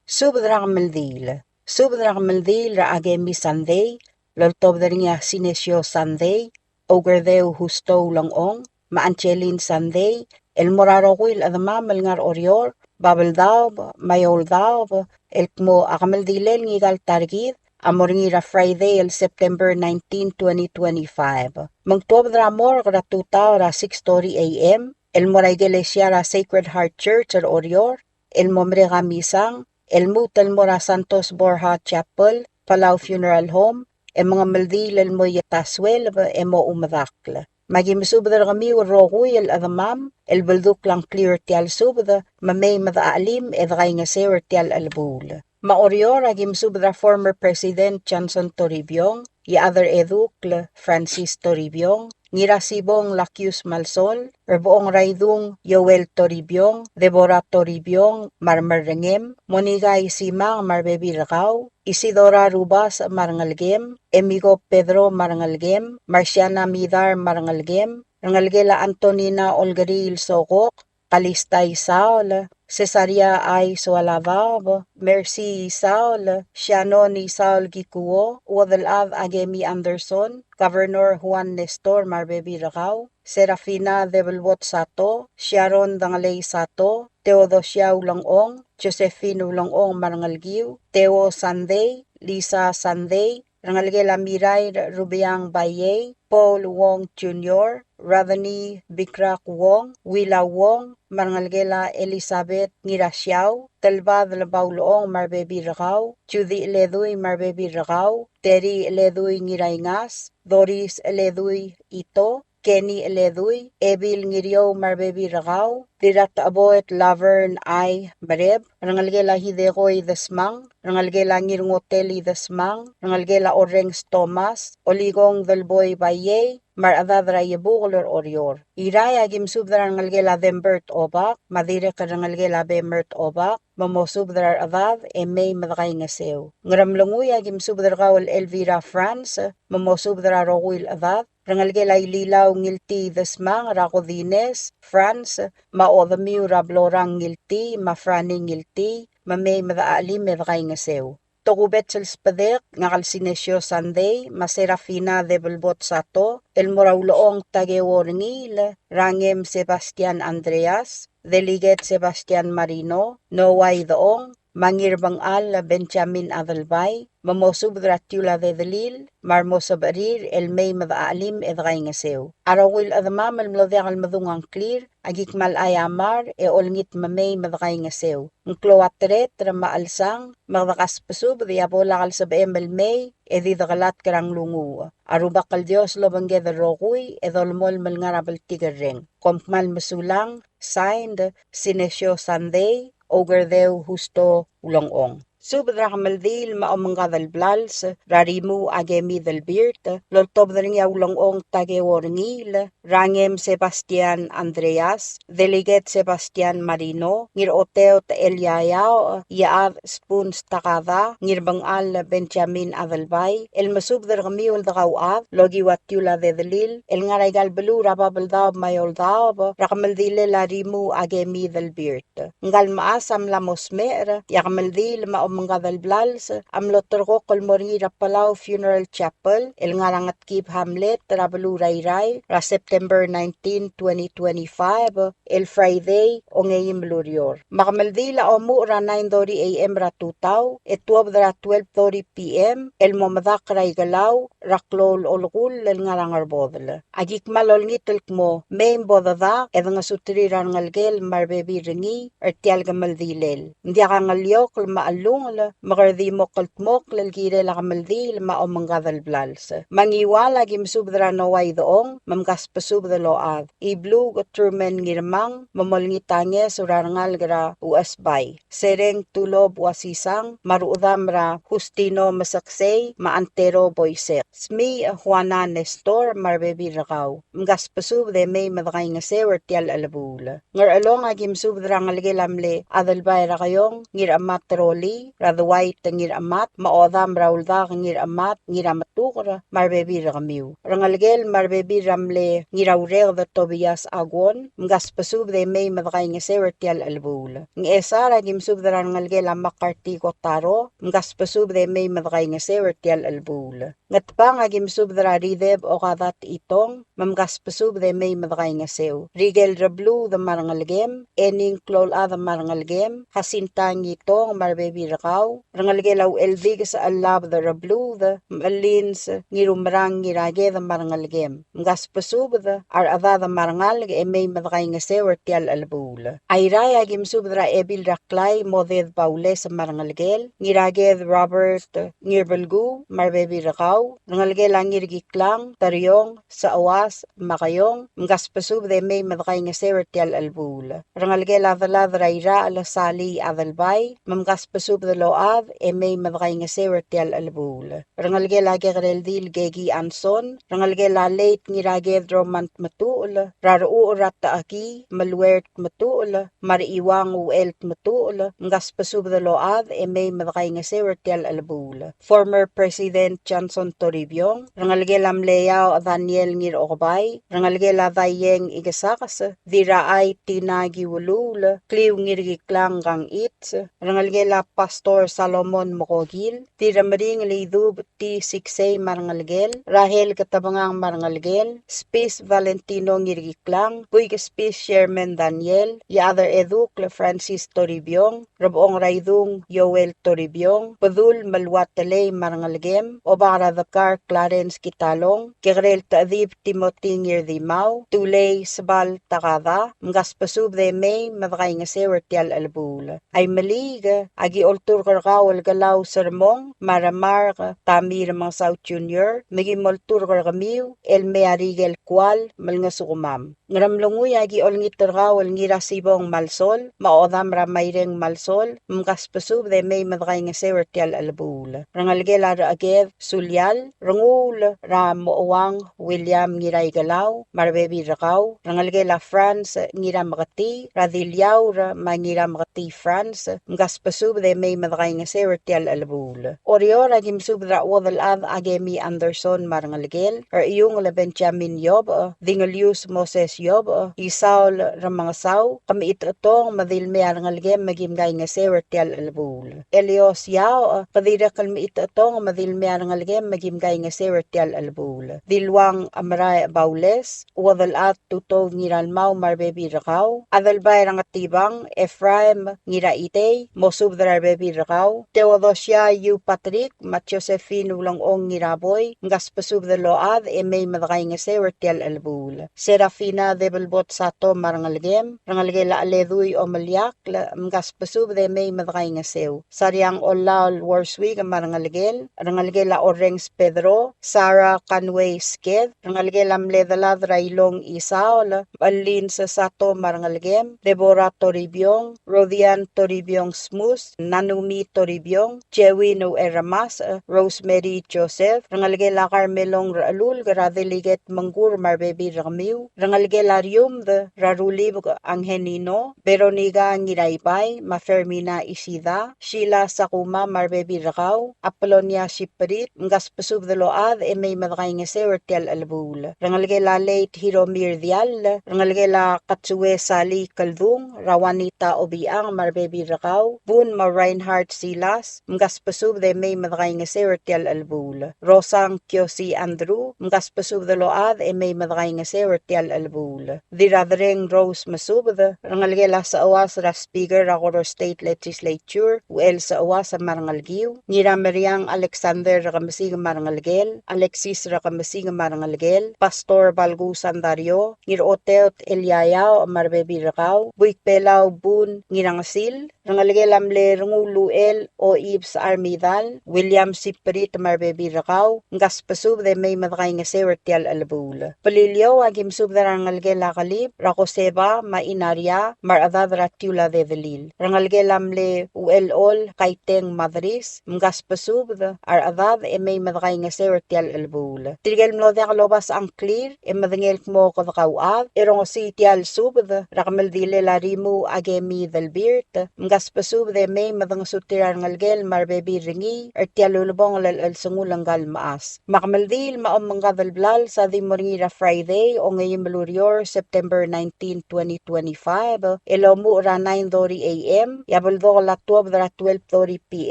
Subed er a kemeldiil. Subed er a kemeldiil er a Akemi Sandei, el oltobed er ngii a Sinesio Sandei, Oukerdeu Husto Ulengchong, me a Angeline Sandei, el mo er a rokui el chedemam el ngar er Oreor, Babeldaob, me a Eouldaob, el kmo a kemeldilel ngika el ta er kid a mo er ngii er a Friday el September nineteen, twenty twenty-five. Me ng tuobed er a morgue er a tutau er a six thirty A M, el mo er a ikelesia er a Sacred Heart Church er Oreor, el mo merek a misang, el lmuut el mo er a Santos Borja Chapel, Palau Funeral Home, e mengemeldiil el mo ieta sueleb e mo oumedakl. Me aki mesubed er kemiu el rokui el chedemam el beldukl a ngklir er tia el subed, me mei me dechachelim e dekaingeseu er tia el chelebuul. Me a Oreor, aki mesubed er a former President Johnson Toribiong, Iechad er a Edukl Francis Toribiong, Ngirasibong Lakius Malsol, Rebechong er a Idung Joel Toribiong, Deborah Toribiong, me a remerrengem, Monica Isimang me a rebebil er kau, Isidora Rubasech me a rengelekem, Emigo Pedro me a rengelekem, Marciana Midar me a rengelekem, rengelekel a Antonina Olkeriil Sokok, Kalista Isaol, Cesaria I. Soaladaob, Mercy Isaol, Shannon Isaol Kikuo, Uodelchad Akemi Anderson, Governor Juan Nestor me a rebebil er kau, Serafina Debelbot Sato, Sharon Dengelei Sato, Theodosia Ulengchong, Josephine Ulengchong me a rengelekiu, Theo Sandei, Lisa Sandei, rengelekel a Mirair Rubiang Baiei, Paul Wong Junior, Rodney Bikrak Wong, Willa Wong, me a rengelekel a Elizabeth Ngirasiau, Telbadel Baulechong me a rebebil er kau, Judy Ledui me a rebebil er kau, Terry Ledui Ngiraingas, Doris Ledui Ito, Kenny Ledui, Ebil Ngiriou me a rebebil er kau, Dirratecheboet Laverne I. Mereb, rengelekel a Hideko Idesmang, rengelekel a Ngirngotel Idesmang, rengelekel a Orrenges Thomas, Olikong Delboi Baiei, me a rechedad er a Iebukel er Oreor. Irrai a ki mesubed er a rengelekel a Dembert Obak, me a dirrek el rengelekel a Bemert Obak, me mosubed er a rechedad e mei me dekaingeseu. Ngeremlengui a ki mesubed er kau el Elvira France, me mosubed er a rokui el chedad, rengelekel a Ililau Ngiltii Desmang, er a Kodines France, me a Odemiu er a Blorang Ngiltii, me a Franny Ngiltii, me mei me dechachelim e dekaingeseu. Tokubets el sbedek, ngak el Sinesio Sandei, me a Serafina Debelbot Sato, el mo er a Ulechong Takeo Rengiil, er a Ngem Sebastian Andreas, Delegate Sebastian Marino, Noah Idechong, me a Ngirbengchal Benjamin Adelbai, me mosubed er a Tiula Dedelil, me a remo sebechir el mei me dechachelim e dekaingeseu. A rokui el chedemam el mlo diak el medung a ngklir, a ki kmal chai a mad e olengit me mei me dekaingeseu. Ng klou a tereter me a chelsang, me kede kasbesubed e a bo lak el sebechem el mei, e di dekelatk er a nglunguuch. A Rubak el Dios lobengked el rokui, e dolemolem el ngar er a bltikerreng. Kom kmal mesulang, signed, Sinesio Sandei, Oukerdeu Husto Ulengchong. Subed er a kemeldiil me a omengkad el blals er a Rimu Akemi Delbirt, el oltobed er ngii a Ulengchong Takeo Rengiil, er a Ngem Sebastian Andreas, Delegate Sebastian Marino, Ngiraoteot Elia Iaoch, Iechad Spoons Takada, Ngirbengchal Benjamin Adelbai, el mesubed er kemiu el dekauchad el okiu a Tiula Dedelil, el ngar er aika el beluu er a Babeldaob me a Eouldaob, er a kemeldilel a Rimu Akemi Delbirt. Ngka el mechas a mla mo smecher, e a kemeldiil me a omengkad el blals a mlo terrekokl el mo er ngii er a Palau Funeral Chapel, el ngar er a Ngetkib Hamlet, er a beluu er a Irrai, er a September nineteen, twenty twenty-five, el Friday, ongeim el ureor. Me a kemeldiil a omuchel er a nine thirty A M er a tutau, e tuobed er a twelve thirty P M, el mo medakl er a Ikelau, er a klou el olekull el ngar er a Ngerbodel. A ki kmal olengit el kmo mei me bo dedak e dengesuterir a rengelekel me a rebebil er ngii er tia el kemeldilel. Ng diak a ngeliokl me a chellungel me kede di mo kldmokl el kirel a kemeldiil me a omengkad el blals. Me a Ngiwal a ki mesubed er a Noah Idechong me mkasbesubed el ochad. Ibluuk Truman Ngirmang me molengit a ngeso er a rengalek er a Uchesbai. Sereng Tulob Uasisang, me a rechedam er a Justino Meseksei, me a Antero Boisek. Smiich Juana Nestor, me a rebebil er kau. Mkasbesubed e mei me dekaingeseu er tia el chelebuul. Ngerchelong a ki mesubed er a ngelekel a mle Adelbai er a Keiong, Ngiramat Roli, er a Dwight Ngiramat, me a Odam er a Uldak Ngiramat, Ngirametuker, me a rebebil er kemiu. Rengelekel me a rebebil er a mle Ngiraureked Tobias Aguon, mkasbesubed e mei me dekaingeseu er tia el chelebuul. Ngchesar a ki mesubed er a rengelekel a McCarthy Kotaro, mkasbesubed e mei me dekaingeseu er tia el chelebuul. Ngetbang a ki mesubed er a Rideb Okadat Itong, me mkasbesubed e mei me dekaingeseu. Rikel Rebluud me a rengelekem, Ening Kloulchad me a rengelekem, Jacinta Ngitong me a rebebil er kau, rengelekel a Ucheldikes Chelabed Rebluud, me a Chelins Ngirumerang Ngiraked me a rengelekem. Mkasbesubed a rechedad me a rengalek e mei me dekaingeseu er tia el chelebuul. Airai a ki mesubed er a Ebil er a Klai Moded Baules me a rengelekel, Ngiraked Robert Ngirbelkuu me a rebebil er kau, rengelekel a Ngirkiklang, Teriong, Sechuas, me a Keiong, mkasbesubed e mei me dekaingeseu er tia el chelebuul. Rengelekel a delad er a Irachel Sali Adelbai, me mkasbesubed el ochad e mei me dekaingeseu er tia el chelebuul. Rengelekel a Kekereldil Keki Anson, rengelekel a Leit Ngiraked Roman Tmetuchl, er a Rechucher er a Techekii, Meluert Tmetuchl, me a Rechiuang Uchel Tmetuchl, mkasbesubed el ochad e mei me dekaingeseu er tia el chelebuul. Former President Johnson Toribiong, rengelekel a mle Iaoch Daniel Ngirokebai, rengelekel a Daieng Ikesakes, Dirrachai Tina Kiuluul, Kliu Ngirkiklang Kangichi, rengelekel a Pastor Salomon Mokokil, Dirremering Leidub T. Siksei me a rengelekel, Rahel Ketebengang me a rengelekel, Spis Valentino Ngirkiklang, Buik Spis Sherman Daniel, Iechad er Edukl Francis Toribiong, Rebechong er a Idung Joel Toribiong, Bedul Meluat Telei me a rengelekem, Obak er a Dekar Clarence Kitalong, Kekerel Techedib Timothy Ngirdimau, Tulei Sebal Takada, mkasbesubed e mei me dekaingeseu er tia el chelebuul. Aimeliik, aki olturk er kau el Kelau Sermong, me a Remark Tamir Mengesau Junior, me ki molturk er kemiu el mei a rikel kual me lengesukemam. Ngeremlengui, aki olengit er kau el Ngirasibong Malsol, me a Odam er a Maireng Malsol, mkasbesubed e mei me dekaingeseu er tia el chelebuul. Rengelekel a Recheked Sulial, Renguul er a Mochouang William Ngiraikelau, me a rebebil er kau, rengelekel a Franz Ngirameketii, er a Diliaur me a Ngirameketii Franz, mkasbesubed e mei me dekaingeseu er tia el chelebuul. Oreor, aki mesubed er a Uodelchad Akemi Anderson me a rengelekel, er a Iungel Benjamin Iobech, Dingelius Moses Iobech, Isaol Remengesau, ke mechitechetong me di le mei a rengelekem me kim kaingeseu er tia el chelebuul. Elios Iaoch, ke dirrek el mechitechetong me di le mei a rengelekem me kim kaingeseu er tia el chelebuul. Diluang Amrae Baules, Uodelchad Tutou Ngiralmau me a rebebil er kau, Adelbai er a Ngetibang, Ephraim Ngiraitei, mosubed er a rebebil er kau, Theodosia Iu Patrick, me a Josephine Ulengchong Ngiraboi, mkasbesubed el ochad e mei me dekaingeseu er tia el chelebuul. Serafina Debelbot Sato me a rengelekem, rengelekel a Cheledui Omeliakl, mkasbesubed e mei me dekaingeseu. Sariang Ollaol Worswick me a rengelekel, rengelekel a Orrenges Pedro, Sarah Conway Sked, rengelekel a mle Delad er a Ilong Isaol, Mechellins Sato me a rengelekem, Deborah Toribiong, Rodian Toribiong Smus, Nanumi Toribiong, Jewin Ucherremasech, Rosemary Joseph, rengelekel a Carmelong Rechelulk, er a Delegate Mengkur me a rebebil er kemiu, rengelekel a Riumd, er a Rulibek Angelino, Veronica Ngiraibai, me a Fermina Isida, Sheila Sakuma me a rebebil er kau, Apolonia Siprit, mkasbesubed el ochad e mei me dekaingeseu er tia el chelebuul. Rengelekel a Leit Hiromir Diall, rengelekel a Katsue Sali Keldung, er a Juanita Obichang me a rebebil er kau, Bun me a Reinhard Silas, mkasbesubed e mei me dekaingeseu er tia el chelebuul. Rosang Kiosi Andrew, mkasbesubed el ochad e mei me dekaingeseu er tia el chelebuul. Dirradereng Rose Mesubed, rengelekel a Secheuas er a Speaker er a Koror State Legislature, Uchel Secheuas me a rengelekiu, Ngirameriang Alexander Rekemesik me a rengelekel, Alexis Rekemesik me a rengelekel, Pastor Balku Sandario, Ngiroteot Eliaiao me a rebebil er kau, Buik Belau Bun Ngirangesil, rengelekel a mle Rengul Uchel Oibs Armidal, William Siprit me a rebebil er kau, mkasbesubed e mei me dekaingeseu er tia el chelebuul. Beliliou, aki mesubed er a rengelekel a Kelib, er a Koseba me a Inaria, me a rechedad er a Tiula Dedelil. Rengelekel a mle Uchelchol Kaiteng Madris, mkasbesubed a rechedad e mei me dekaingeseu er tia el chelebuul. Tirke el mlo diak lobasech a ngklir e medengei el kmo kede kauchad, e rongesii tia el subed er a kemeldilel a Rimuu Akemi Delbirt, mkasbesubed e mei me dengesuterir a rengelekel me a rebebil er ngii er tia el ulebongel el chelsengul ngka el mechas. Me a kemeldiil me a omengkad el blals a di mo er ngii er a Friday, ongeim el ureor, September nineteen, twenty twenty-five, el omuchel er a nine thirty A M, e a beldokel a tuobed er a twelve thirty P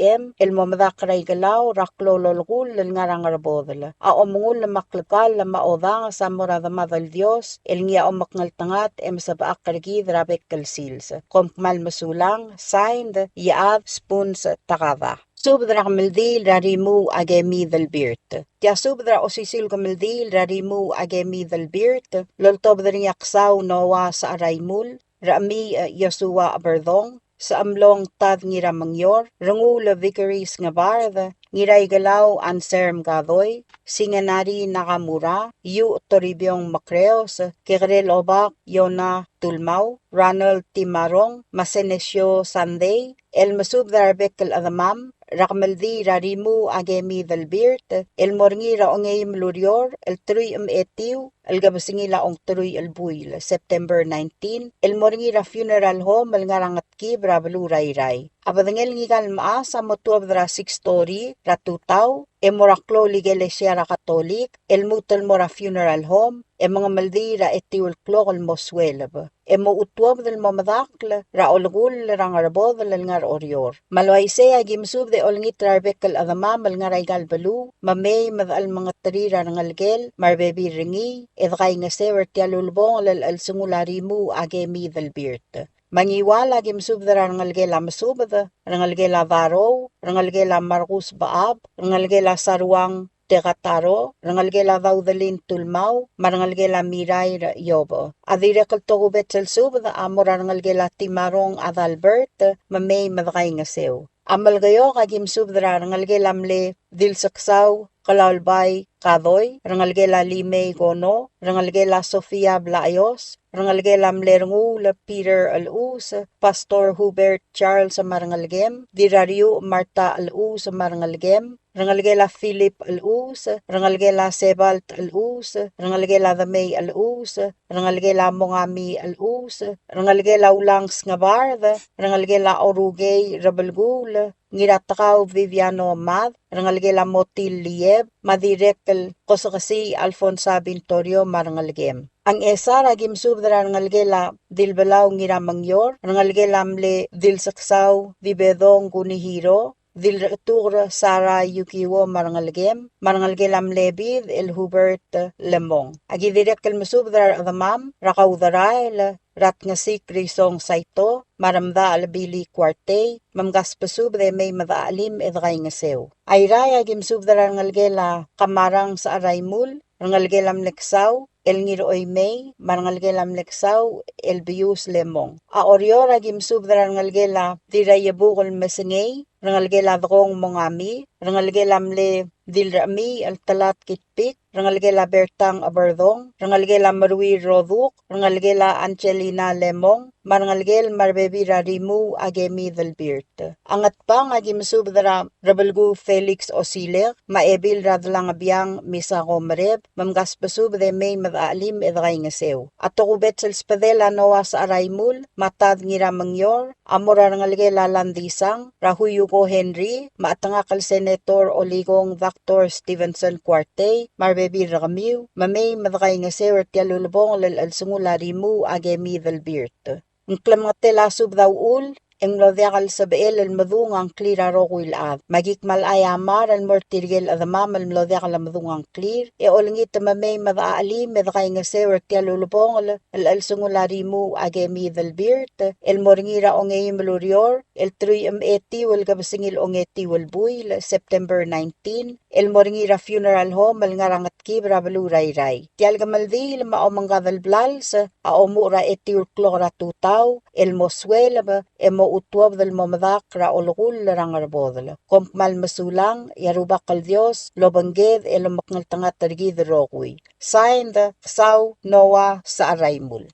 M, el mo medakl er a Ikelau er a klou el olekull el ngar er a Ngerbodel. A omengull me a klekall me a odanges a mo er a Demad el Dios, el ngii a omekngeltengat e mesebechakl er kid er a bek el sils. Kom kmal mesulang, signed, Iechad Spuns Takada. Subed er a kemeldiil er a Rimuu Akemi Delbirt. Tia subed er a osisiu el kemeldiil er a Rimuu Akemi Delbirt, loltobed er ngii a Ksau Noah Secheraimul, Rechemiich Iosua Cheberdong, Sechemlong Tad Ngiramengior, Rengul Vickery Sngebard, Ngiraikelau Anselm Kadoi, Singenari Nakamura, Yu Toribiong Mekreos, Kekerel Obak Yona Tulmau, Ronald Timarong, me a Senesio Sandei, el mesubed er a rebek el chedemam er a kemeldiil er a Rimu Akemi Delbirt, el mo er ngii er a ongeim el ureor, el teruich me a etiu el kebesengil a ongeteruich el buil, September nineteen, el mo er ngii er a funeral home el ngar er a Ngetkib er a beluu er a Irrai. A bedengel ngika el mechas a mo tuobed er a six thirty er a tutau, e mo er a klou el ikelesia er a Katolik, el lmuut el mo er a funeral home, e mengemeldiil er a etiu el klok el mo sueleb. E mo tuobed el mo medakl er a olekull er a Ngerbodel el ngar er Oreor. Me a le uaisei a ki mesubed e olengit er a rebek el chedemam el ngar er aika el beluu, me mei me de chelemengeterir a rengelekel me a rebebil er ngii, e de kaingeseu er tia el ulebongel el chelsengul a Rimu Akemi Delbirt. Me a Ngiwal a ki mesubed er a rengelekel a Mesubed, rengelekel a Darou, rengelekel a Markus Bechab, rengelekel a Saruang Tekataro, rengelekel a Daudelin Tulmau, me a rengelekel a Mirair Iobo. A dirrek el tokubets el subed a mo er a rengelekel a Timarong Adalbert, me mei me de kaingeseu. A Melekeok a ki mesubed er a rengelekel a mle Dilseksau Kelaulbai Kadoi, rengelekel a Limei Kono, rengelekel a Sofia Blaios, rengelekel a mle Renguul Peter Elchus, Pastor Hubert Charles me a rengelekem, Dirrariuch Martha Elchus me a rengelekem, rengelekel a Philip Elchus, rengelekel a Sebalt Elchus, rengelekel a Demei Elchus, rengelekel a Mongami Elchus, rengelekel a Ulang Sngebard, rengelekel a Orukei Rebelkuul, Ngiratekau Viviano Mad, rengelekel a Motil Lieb, me a dirrek el Kosekesii Alfonsa Bintorio me a rengelekem. A Ngchesar a ki mesubed er a rengelekel a Dilbelau Ngiramengior, rengelekel a mle Dilseksau Dibedong Kunihiro, Dilrechetuker Sara Yukiwo me a rengelekem, me a rengelekel a mle Bid el Hubert Lemong. A ki dirrek el mesubed er a rechedemam er a Kauderael, er a Tngesik Risong Saito, me a Remdachel Billy Kuartei, me mkasbesubed e mei me de chelim e de kaingeseu. A Irrai a ki mesubed er a rengelekel a Kamarang Secheraimul, rengelekel a Mleksau el Ngiroimei, me a rengelekel a Mleksau el Bius Lemong. A Oreor a ki mesubed er a rengelekel a Dirraiebukel Mesengei, rengelekel a Dekong Mongami, rengelekel a mle Dilrechemii el Telat Kitpik, rengelekel a Bertang Eberdong, rengelekel a Meruir Roduk, rengelekel a Angelina Lemong, me a rengelekel me a rebebil er a Rimu Akemi Delbirt. A Ngatpang a ki mesubed er a Rebelkuu Felix Osilek, me a Ebil er a Delangebiang Misako Mereb, me mkasbesubed e mei me de chelim e de kaingeseu. A tokubets el sbedel a Noah Secheraimul, me a Tad Ngiramengior, a mo er a rengelekel a Landisang, er a Huyuko Henry, me a chetengakl el Senator Olikong Doctor Stevenson Kuartei, me a rebebil er kemiu, me mei me de kaingeseu er tia el ulebongel el chelsengul a Rimu Akemi Delbirt. Ng klemengetel a subed a uchul, e ng mlo diak el sebechel el medung a ngklir a rokui el chad. Me aki kmal aiamar el mo er tirke el chedemam el mlo diak lemedung a ngklir, e olengit me mei me de chelim e de kaingeseu er tia el ulebongel el chelsengul a Rimu Akemi Delbirt, el mo er ngii er a ongeim el ureor, el teruich me a etiu el kebesengil ongetiu el buil, September nineteen, el mo er ngii er a funeral home el ngar er a Ngetkib er a beluu er a Irrai. Tia el kemeldiil me a omengkad el blals a omuchel er a etiu el klok er a tutau, el mo sueleb, e mo tuobed el mo medakl er a olekull er a Ngerbodel. Kom kmal mesulang, e a Rubak el Dios lobengked e lomekngeltengat er kid el rokui. Signed, Ksau Noah Secheraimul.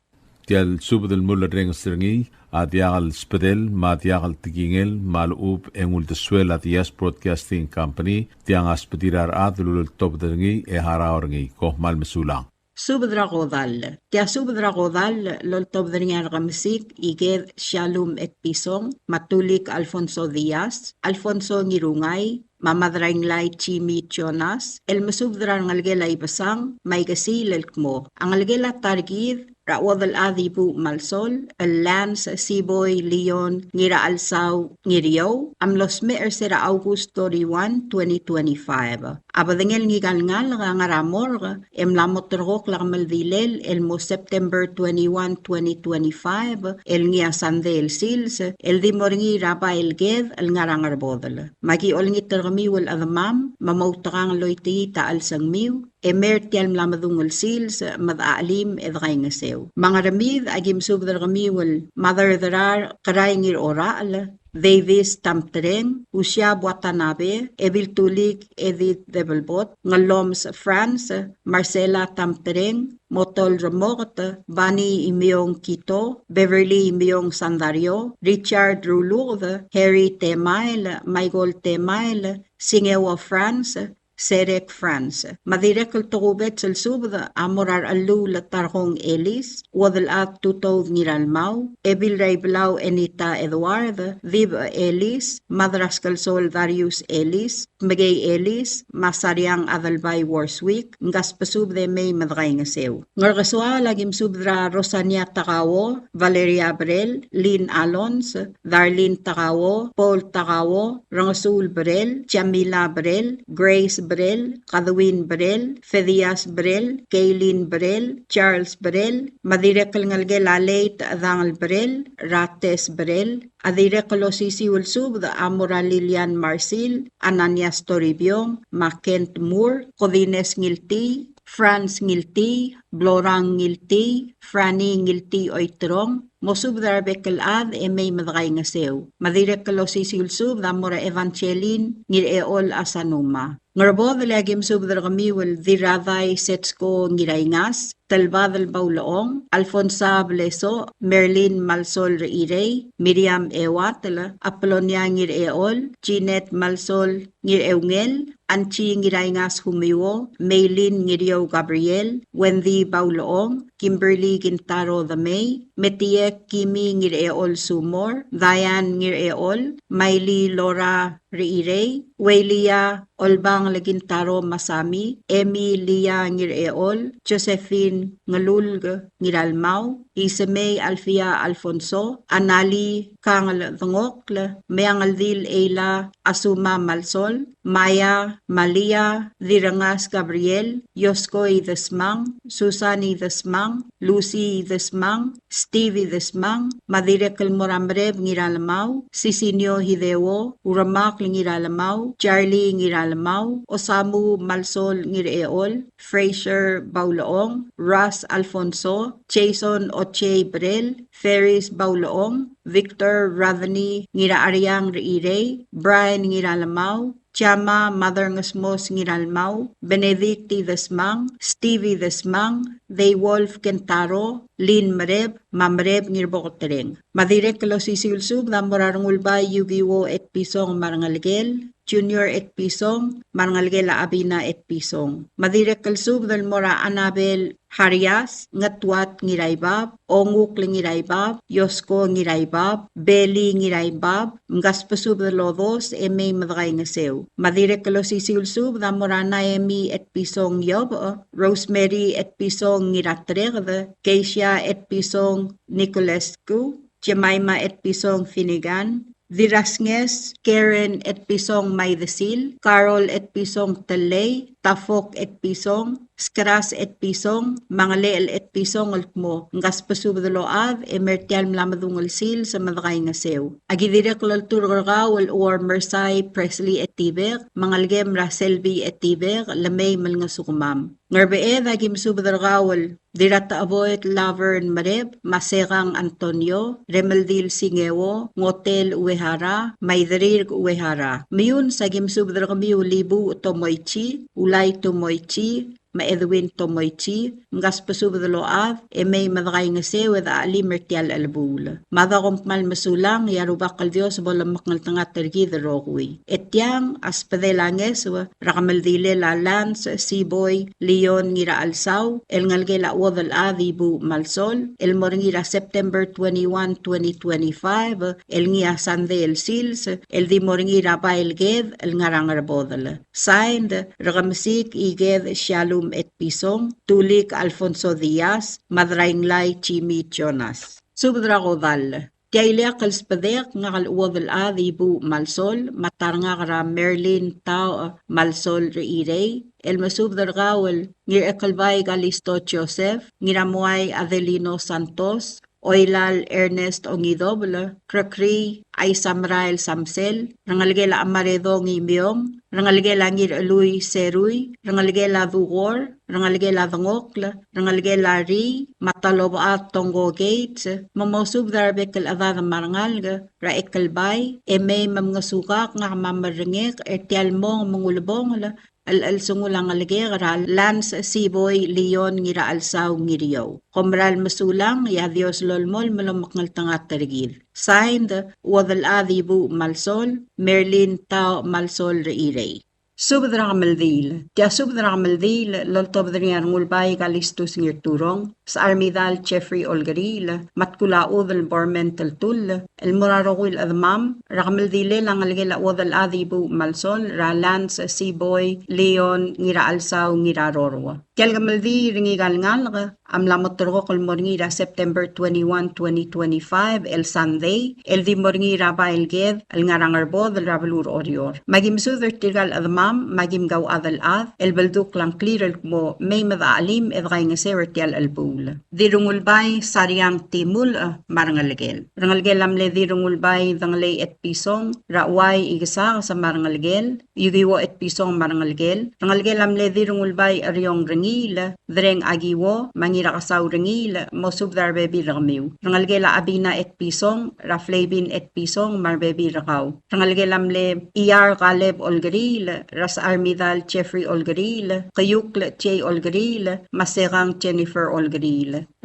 Tia el subed el mulerrenges er ngii a diak el sbedel me a diak el tekingel me a lechub e ng uldesuel a Diaz Broadcasting Company, tiang a sbedir a rechad el uleltobed er ngii e harau er ngii. Kom kmal mesulang. Subed er a kodall. Tia subed er a kodall el oltobed er ngii a Rekemesik Iked Shalom Etpison, me a Tulik Alfonso Diaz, Alfonso Ngirungai, me a Madrainglai Jimmy Jonas, el mesubed er a rengelekel a Ibesang, me a ikesiil el kmo a ngelekel a ta er kid er a chuodel chad Ibuuch me a Lsol, el Lance Siboi Leon Ngirachelsau Ngiriou, a mlo smecher er se er a August thirty-one, twenty twenty-five. A bedengel ngika el ngalek a ngar er a morgue, e mla mo terrekokl a kemeldilel el mo September twenty-one, twenty twenty-five, el ngii a Sandei el sils, el di mo er ngii er a bai el ked el ngar er a Ngerbodel. Me aki olengit er kemiu el chedemam me moutekangel el oitii a chelsengmiu, e mei er tia el mla medung el sils me de chelim e de kaingeseu. Me a Ngermid a ki mesubed er kemiu el Mother Derar Kerai Ngirorachel, Davis Tamtreng, Usia Watanabe, Ebiltulik Edith Debelbot, Ngeloms France, Marcela Tamtreng, Motol Remoket, Bani Imiong Kito, Beverly Imiong Sandario, Richard Ruluked, Harry Temael, Michael Temael, Singeo France, Serek France. Me a dirrek el tokubets el subed a mo er a Rechelluul Tarkong Elis, Uodelchad Tutoud Ngiralmau, Ebil er a Ibelau Enita Edward, Dib Elis, Madraskelsol Darius Elis, Mekei Elis, me a Sariang Adelbai Worswick, mkasbesubed e mei me dekaingeseu. Ngerkesoaol a ki mesubed er a Rosania Takao, Valeria Brel, Lynn Alons, Darlene Takao, Paul Takao, Rengesuul Brel, Jamila Brel, Grace Brel, Kadwin Brel, Fedias Brel, Kaylin Brel, Charles Brel, me a dirrek el ngelekel a Leit Dangel Brel, Rates Brel, a dirrek el osisiu el subed a mo er a Lilian Marsil, Ananias Toribiong, me a Kent Moore, Kodines Ngiltii, Franz Ngiltii, Blorang Ngiltii, Franny Ngiltii Oiterong, mosubed er a rebek el chad e mei me dekaingeseu. Me a dirrek el osisiu el subed a mo er a Evangeline Ngirechol Asanuma. Ngerbodel e a ki mesubed er kemiu el Dirradai Setsko Ngiraingas, Telbadel Baulechong, Alfonsa Blesoch, Merlin Malsol Rechirei, Miriam Ewatel, Apolonia Ngirechol, Jeanette Malsol Ngireungel, Anchi Ngiraingas Humiwo, Meilin Ngiriou Gabriel, Wendy Baulechong, Kimberly Kintaro Demei, Metiek Kimi Ngirechol Sumor, Diane Ngirechol, Maili Laura Rechirei, Weilia Olbang Lekintaro Masami, Emi Lia Ngirechol, Josephine Ngelulk Ngiralmau, Isemei Alfia Alfonso, Anali Kangel Dengokl, Meangeldil Eila Asuma Malsol, Maya Malia, Direngas Gabriel, Yosko Idesmang, Susan Idesmang, Lucy Idesmang, Steve Idesmang, me a dirrek el mo er a Mereb Ngiralmau, Sisinio Hideo, Uremakl Ngiralmau, Charlie Ngiralmau, Osamu Malsol Ngirechol, Fraser Baulechong, Ras Alfonso, Jason Ochei Brel, Ferris Baulechong, Victor Rodney Ngiracheriang Rechirei, Brian Ngiralmau, Chama Mother Ngesmos Ngiralmau, Benedict Idesmang, Steve Idesmang, Deiwolf Kentaro, Lin Mereb, me a Mereb Ngirboketereng. Me a dirrek el osisiu el subed a mo er a Rengulbai Yukiwo Etpison me a rengelekel, Junior Etpison me a rengelekel a Abina Etpison. Me a dirrek el subed el mo er a Anabel Harias, Ngetuat Ngiraibab, Ongukl Ngiraibab, Yosko Ngiraibab, Beli Ngiraibab, mkasbesubed el odos e mei me dekaingeseu. Me a dirrek el osisiu el subed a mo er a Naemi Etpison Iobech, Rosemary Etpison Ngiratereked, Keisha Etpison Niculescu, Jemima Etpison Finnegan, Dirrasnges Karen Etpison Maidesil, Carol Etpison Telei, Tafok Etpison, Skras Etpison, me a Ngelechel Etpison el kmo, mkasbesubed el ochad e mer tia el mla medung el sils me dekaingeseu. A ki dirrek el olturk er kau el Uor Mersai Presley Etibek, me a ngelekem er a Selby Etibek, le mei me lengesukemam. Ngerbeched a ki mesubed er kau el Dirratecheboet Laverne Mereb, me a Sekang Antonio, Remeldil Singeo, Ngotel Uehara, me a Iderirk Uehara. Meiuns a ki mesubed er kemiu el Ibuuch Tomoichi, Ulai Tomoichi, me a Edwin Tomoichi, mkasbesubed el ochad, e mei me dekaingeseu e dechelim er tia el chelebuul. Mada kom kmal mesulang, e a Rubak el Dios bo lemekngeltengat er kid el rokui. E tiang a sbedel a ngeso er a kemeldilel a Lance Siboi Leon Ngirachelsau, el ngelekel a Uodelchad Ibuuch Malsol, el mo er ngii er a September twenty-one, twenty twenty-five, el ngii a Sandei el sils, el di mo er ngii er a Bai el Ked el ngar er a Ngerbodel. Signed, Rekemesik Iked Shalom Etpison, Tulik Alfonso Diaz, me a Drainglai Jimmy Jonas. Subed er a kodall. Tia ileakl el sbedek, ngak el Uodelchad Ibuuch Malsol, me a ta er ngak er a Merlin Tau Malsol Rechirei, el mesubed er kau el Ngirachekelbai Kalisto Joseph, Ngiramuai Adelino Santos, Oilal Ernest Ongidobel, Krekrii Aisamerael Samsel, rengelekel a Chemaredong Imeong, rengelekel a Ngirchelui Serui, rengelekel a Dukor, rengelekel a Dengokl, rengelekel a Rii, me a Talobechad Tongko Gates, me mosubed er a rebek el chedad me a rengalek er a Ekelbai, e mei me mngesukak ngak me a merrengek er tia el mong me ng ulebongel el chelsengul a ngelekek er a Lance Siboi Leon Ngirachelsau Ngiriou. Kom meral mesulang, e a Dios lolemolem el omekngeltengat er kid. Signed, Uodelchad Ibuuch Malsol, Merlin Tau Malsol Rechirei. Subed er a kemeldiil. Tia subed er a kemeldiil el oltobed er ngii a Rengulbai Kalistus Ngirturong, Secharmidal Jeffrey Olkeriil, me a Tkulachudel Bormen Teltull, el mo er a rokui el chedemam er a kemeldilel a ngelekel a Uodelchad Ibuuch Malsol er a Lance Siboi Leon Ngirachelsau Ngirarorou. Tia el kemeldiil er ngika el ngalek a mla mo terrekokl el mo er ngii er a September twenty-one, twenty twenty-five, el Sunday, el di mo er ngii er a Bai el Ked el ngar er a Ngerbodel er a beluu er Oreor. Me aki mesubed er tirka el chedemam me aki mkauchad el chad el beldukl a ngklir el kmo mei me dechachelim e dekaingeseu er tia el chelebuul. Dirrengulbai Sariang Timulch me a rengelekel. Rengelekel a mle Dirrengulbai Dengelei Etpison, er a Uai Ikesakes me a rengelekel, Yukiwo Etpison me a rengelekel. Rengelekel a mle Dirrengulbai Eriong Rengiil, Dereng Akiwo, me a Ngirakesau Rengiil, mosubed er a rebebil er kemiu. Rengelekel a Abina Etpison, er a Flavin Etpison, me a rebebil er kau. Rengelekel a mle Iar Kaleb Olkeriil, er a Secharmidal Jeffrey Olkeriil, Keiukl Jay Olkeriil, me a Sekang Jennifer Olkeriil.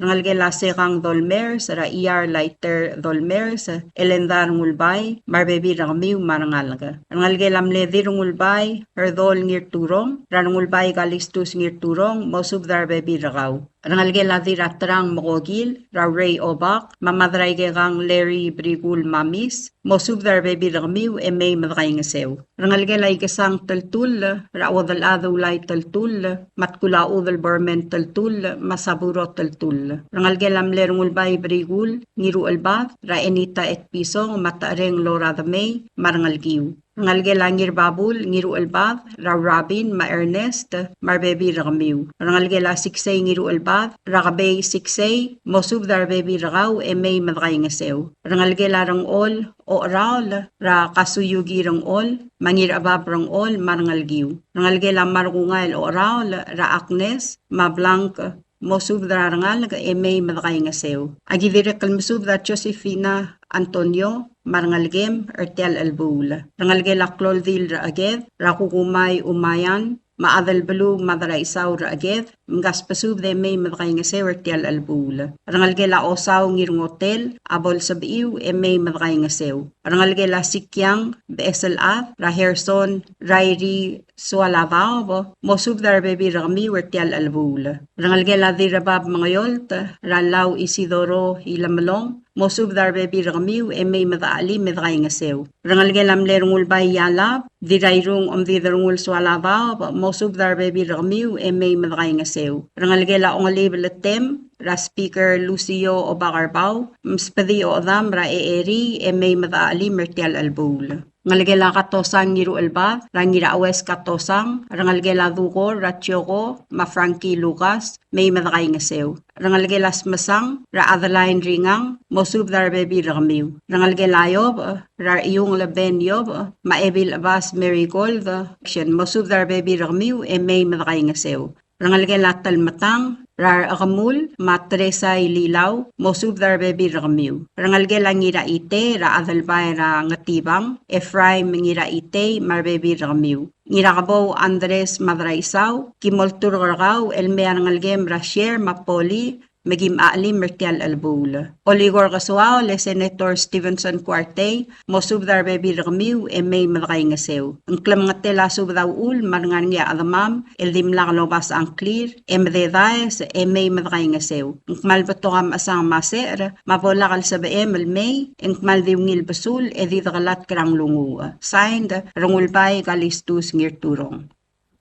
Rengelekel a Sekang Dolmers, er a Iar Laiter Dolmers, Elenda Rengulbai, me a rebebil er kemiu me a rengalek. Rengelekel a mle Dirrengulbai Erdol Ngirturong, er a Rengulbai Kalistus Ngirturong, mosubed er a rebebil er kau. Rengelekel a Dirraterang Mokokil, er a Ray Obak, me a Madraikekang Larry Brikul Mamis, mosubed er a rebebil er kemiu e mei me dekaingeseu. Rengelekel a Ikesang Teltull, er a Uodelchad Ulai Teltull, me a Tkulachudel Bormen Teltull, me a Saburo Teltull. Rengelekel a mle Rengulbai Brikul Ngiruchelbad, er a Enita Etpison, me a Techereng Lora Demei, me a rengelekiu. Rengelekel a Ngirbabul Ngiruchelbad, er a Rabin, me a Ernest, me a rebebil er kemiu. Rengelekel a Siksei Ngiruchelbad, er a Kebei Siksei, mosubed er a rebebil er kau e mei me dekaingeseu. Rengelekel a Rengchol Ocheraol, er a Kasuyuki Rengchol, me a Ngirchebab Rengchol, me a rengelekiu. Rengelekel a Markungael Ocheraol, er a Agnes, me a Blank, mosubed er a rengalek e mei me dekaingeseu. Aki dirrek el mesubed a Josefina Antonio, me a rengelekem, er tia el chelebuul. Rengelekel a Kloldil er a Cheked, er a Kukumai Umayan, me a Adelbeluu Madraisau er a Cheked, mkasbesubed e mei me dekaingeseu er tia el chelebuul. Rengelekel a Osau Ngirngotel, a bo lsebechiu e mei me dekaingeseu. Rengelekel a Sikiang Becheselchad, er a Herson Rairi Sualadaob, mosubed er a rebebil er kemiu er tia el chelebuul. Rengelekel a Dirrebab Mengeolt, er a Lau Isidoro Ilemelong, mosubed er a rebebil er kemiu e mei me dechachelim e dekaingeseu. Rengelekel a mle Rengulbai Ialab, Dirrairung Omdiderngul Sualadaob, mosubed er a rebebil er kemiu e mei me dekaingeseu. Rengelekel a Ongelib Letem, er a Speaker Lucio Obakerbau, msbedii a ochedam er a Eeri e mei me dechachelim er tia el chelebuul. Ngelekel a Katosang Ngiruchelbad, er a Ngiraues Katosang, rengelekel a Dukor, er a Tioko, me a Frankie Lucas, mei me dekaingeseu. Rengelekel a Smesang, er a Adeline Ringang, mosubed er a rebebil er kemiu. Rengelekel a Iobech, er a Iungel Ben Iobech, me a Ebil Chebas Marigold, action, mosubed er a rebebil er kemiu e mei me dekaingeseu. Rengelekel a Telmetang, er a Rechekemul, me a Teresa Ililau, mosubed er a rebebil er kemiu. Rengelekel a Ngiraitei, er a Adelbai er a Ngetibang, Ephraim Ngiraitei, me a rebebil er kemiu. Ngirakebou Andres Madraisau, ki molturk er kau el mei a rengelekem er a Sher me a Poli, me kim chachelim er tia el chelebuul. Olikor Kesuaol e Senator Stevenson Kuartei, mosubed er a rebebil er kemiu e mei me dekaingeseu. Ng klemengetel a subed a uchul me a rengar ngii a chedemam el dimlak lobasech a ngklir e mededaes e mei me dekaingeseu. Ng kmal betok a mechesang me a secher me a bo lak el sebechem el mei, e ng kmal di ungil besul e di dekelatk er a nglunguuch. Signed, Rengulbai Kalistus Ngirturong.